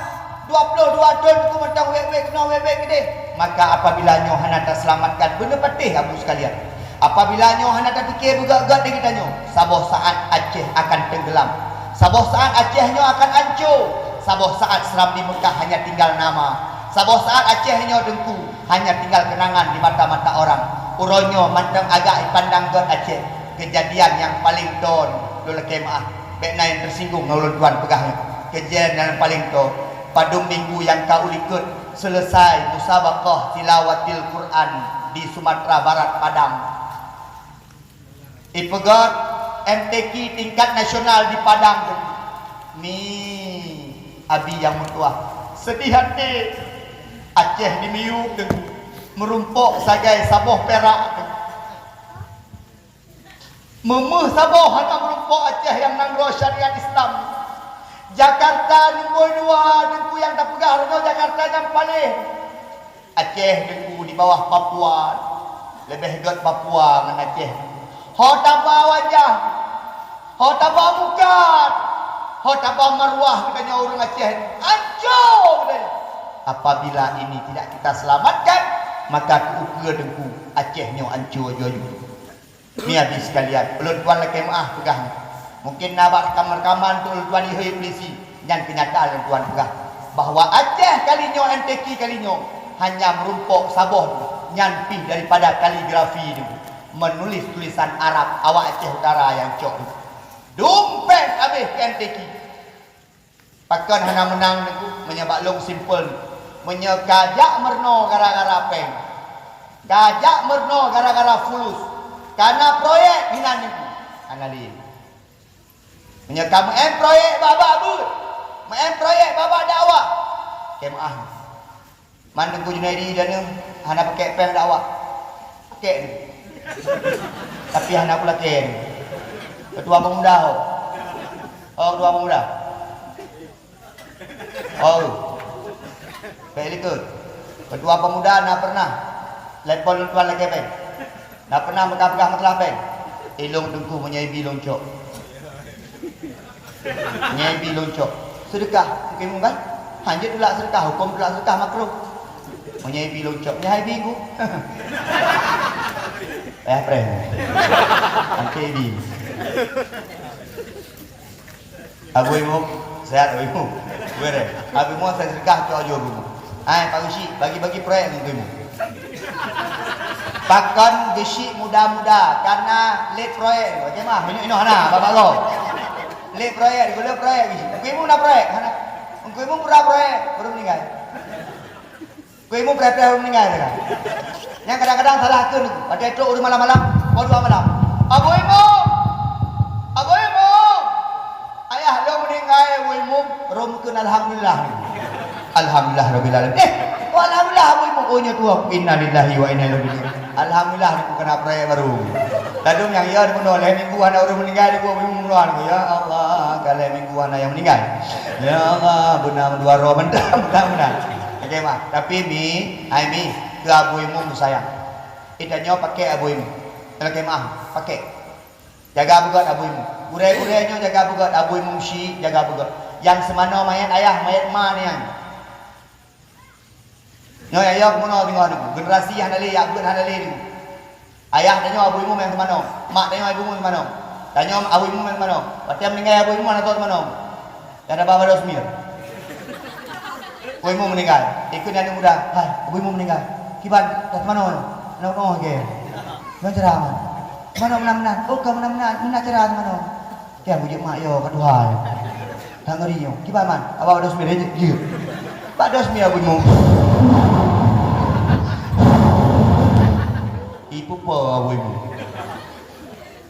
Dua ploh dua thon Teungku mantong wék-wék keunoe wék-wék keudéh. Maka apabila nyoe hana taseulamatkan, beuneupatéh Abu sekalian. Apabila nyoe hana tapike beugét-gét di geutanyoe, saboh saat Aceh akan tenggelam. Saboh saat Aceh nyoe akan anco. Saboh saat Serambi Mekah hanya tinggal nama. Saboh saat Aceh nyoe Teungku hanya tinggal kenangan di mata-mata orang. Uroe nyoe mantong agak ipandang gét Aceh. Keujadian nyang paleng thon, lôn lakèe meu'ah, bèk na nyang teusinggung ngon ulôn tuan peugah nyoe. Keujadian nyang paleng thon, padum minggu nyang ka u likôt, selesai musabaqah tilawatil Quran di Sumatera Barat, Padang. Ipeugét M T Q tingkat nasional di Padang. Mi abi nyang meutuah, seudeh até. Aceh di miyueb Teungku, meurumpok sagai saboh pirak Teungku. Meumeuh saboh hana meurumpok Aceh nyang nanggroe syariat Islam. Jakarta nombor dua Teungku nyang tapeugah droeneuh Jakarta nyang paléh. Aceh Teungku di bawah Papua, leubeh gét Papua ngon Aceh. Ho taba wajah, ho taba muka, ho taba maruah geutanyoe ureueng Aceh. Anco geutanyoe. Apabila ini tidak kita selamatkan, maka keu ukeue Teungku, Aceh nyoe anco aju-aju. Mi abi sekalian, ulôn tuan lakèe meu'ah peugah nyoe. Mungkin na bak reukaman-reukaman untuk ulôn tuan ihôi polisi, nyan keunyataan ulôn tuan peugah bahwa Aceh kali nyoe, M T Q kali nyoe, hanya meurumpok saboh nyan pih daripada kaligrafi nyoe, meunulis tulisan Arab awak Aceh Utara nyang cok nyoe. Dumpéng abéh keu M T Q. Pakon hana meunang Teungku? Meunyoe bak lôn simpel, meunyoe ka jak meurunoe gara-gara péng, ka jak meurunoe gara-gara fulus, ka na proyek hinan Teungku, hana lé. Meunyoe ka meu'en proyek bak-bak beuet, meu'en proyek bak-bak dakwah, keu meu'ah. Man Teungku Junaidi dan hana pakèk péng dakwah. Pakèk ni. Tapi hana kulakèe ni. Ketua pemuda ho. Oh, ketua pemuda. Oh. Baik likot. Ketua pemuda na pernah telepon lôn tuan lakèe péng. Na pernah meuka peugah masalah péng. Ilôn Teungku meunyoe ibi lôn cok. Meunyoe ibi lôn cok. Seudeukah, huköm kan? Hanjeuet tulak seudeukah, huköm tulak seudeukah makruh. Meunyoe ibi lôn cok, meunyoe ibi ku. Eh, preh. Angke ibi. Abu Imum, sehat Abu Imum. Bere. Abu Imum saya seudeukah cok aju Abu Imum. Hai, Pak Geuchik, bagi-bagi proyek ngon Abu Imum. Pakon Geuchik muda-muda, karena lé proyek. Oke mah, minyeuk inoe hana, bapak lo. Lé proyek, gula proyek Geuchik. Abu Imum na proyek, hana. Abu Imum pura proyek, baru meninggal. Kue mu preh-preh ureueng meuninggai teuka. Nyang kadang-kadang salah kheun, watèe trok ureueng malam-malam, poh dua malam. Abu Imum! Abu Imum! Ayah lôn meuninggai, Abu Imum. Rom kheun alhamdulillah. Alhamdulillah rabbil alamin. Eh, oh, alhamdulillah Abu Imum. Oh, nyoe tuha. Innalillahi wa inna ilaihi raji'un. Alhamdulillah, aku kena preh baru. Lalu nyang ya, bunoe lhèe minggu hana ureueng meuninggai, Abu Imum bunoe. Ya Allah, ka lhèe minggu hana nyang meuninggai. Ya Allah, beuna meuduaroe mantap, mantap, mantap. Oke, mah. Tapi mi, hai mi, keu Abu Imum sayang. Ita nyoe pakèk Abu Imum. Lakèe meu'ah, pakèk. Jaga beugöt Abu Imum. Gurèe-gurèe nyoe jaga beugöt Abu Imum Syiek, jaga beugöt. Nyang seumanoe manyét ayah, manyét ma nyan. Nyoe ya, ya, keunoe teungoh nyoe. Generasi hana lé, ya, buet hana lé nyoe. Ayah tanyoe Abu Imum nyang seumanoe, mak tanyoe Abu Imum seumanoe. Tanyoe Abu Imum nyang seumanoe. Watèe meuninggai Abu Imum hana teuh seumanoe. Nyang na Baba Dosmir. Abu Imum meuninggai. Ikheun aneuk muda, "Hai, Abu Imum meuninggai. Kiban, teuh seumanoe nyoe." Aneuk muda, "Oh, oke." Nyoe cara, man. Seumanoe meunan-meunan. Oh, ka meunan-meunan. Meunan cara seumanoe. Kiban buet mak yo ka tuha. That ngeri nyoe. Kiban, man. Abang Dosmir jeuet. Jeuet. Bak Dosmir Abu Imum. Ipupo Abu Imum.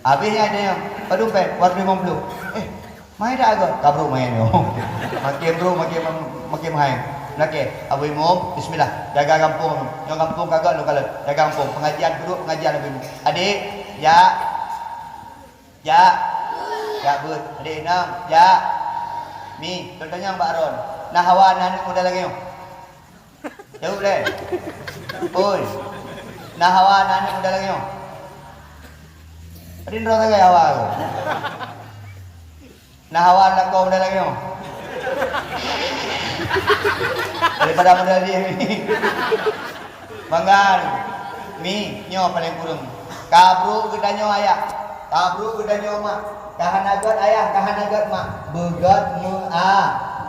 Habis nyan ada nyang, padum pèng, dua ratus lima puluh. Eh, mahai dak hareuga? Ka brôk mahai nyoe. Makin brôk, makin, makin mahai. Lakèe, Abu Imum, bismillah. Jaga gampông. Nyoe gampông ka göt lôn kalon. Jaga gampông. Pengajian, brôk pengajian Abu Imum. Adik, jak. Jak. Jak beuet. Adik inong, jak. Mi, lôn tanyong bak Ron. Na hawa na aneuk muda lagèe nyoe? Jaweueb lé. Oi. Na hawa na aneuk muda lagèe nyoe? Padum droe sagai hawa tu. Na hawa lakoe muda lagèe nyoe? Daripada muda dia ni. Mangga. Mi, nyoe paleng kureueng. Ka brôk geutanyoe ayah. Ka brôk geutanyoe mak. Ka hana göt ayah, ka hana göt mak. Beugöt meu-, a,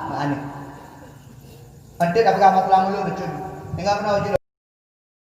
meu-, aneuk. Eunteuk tapeugah masalah mulod, Teungku. Deungö keunoe, Teungku.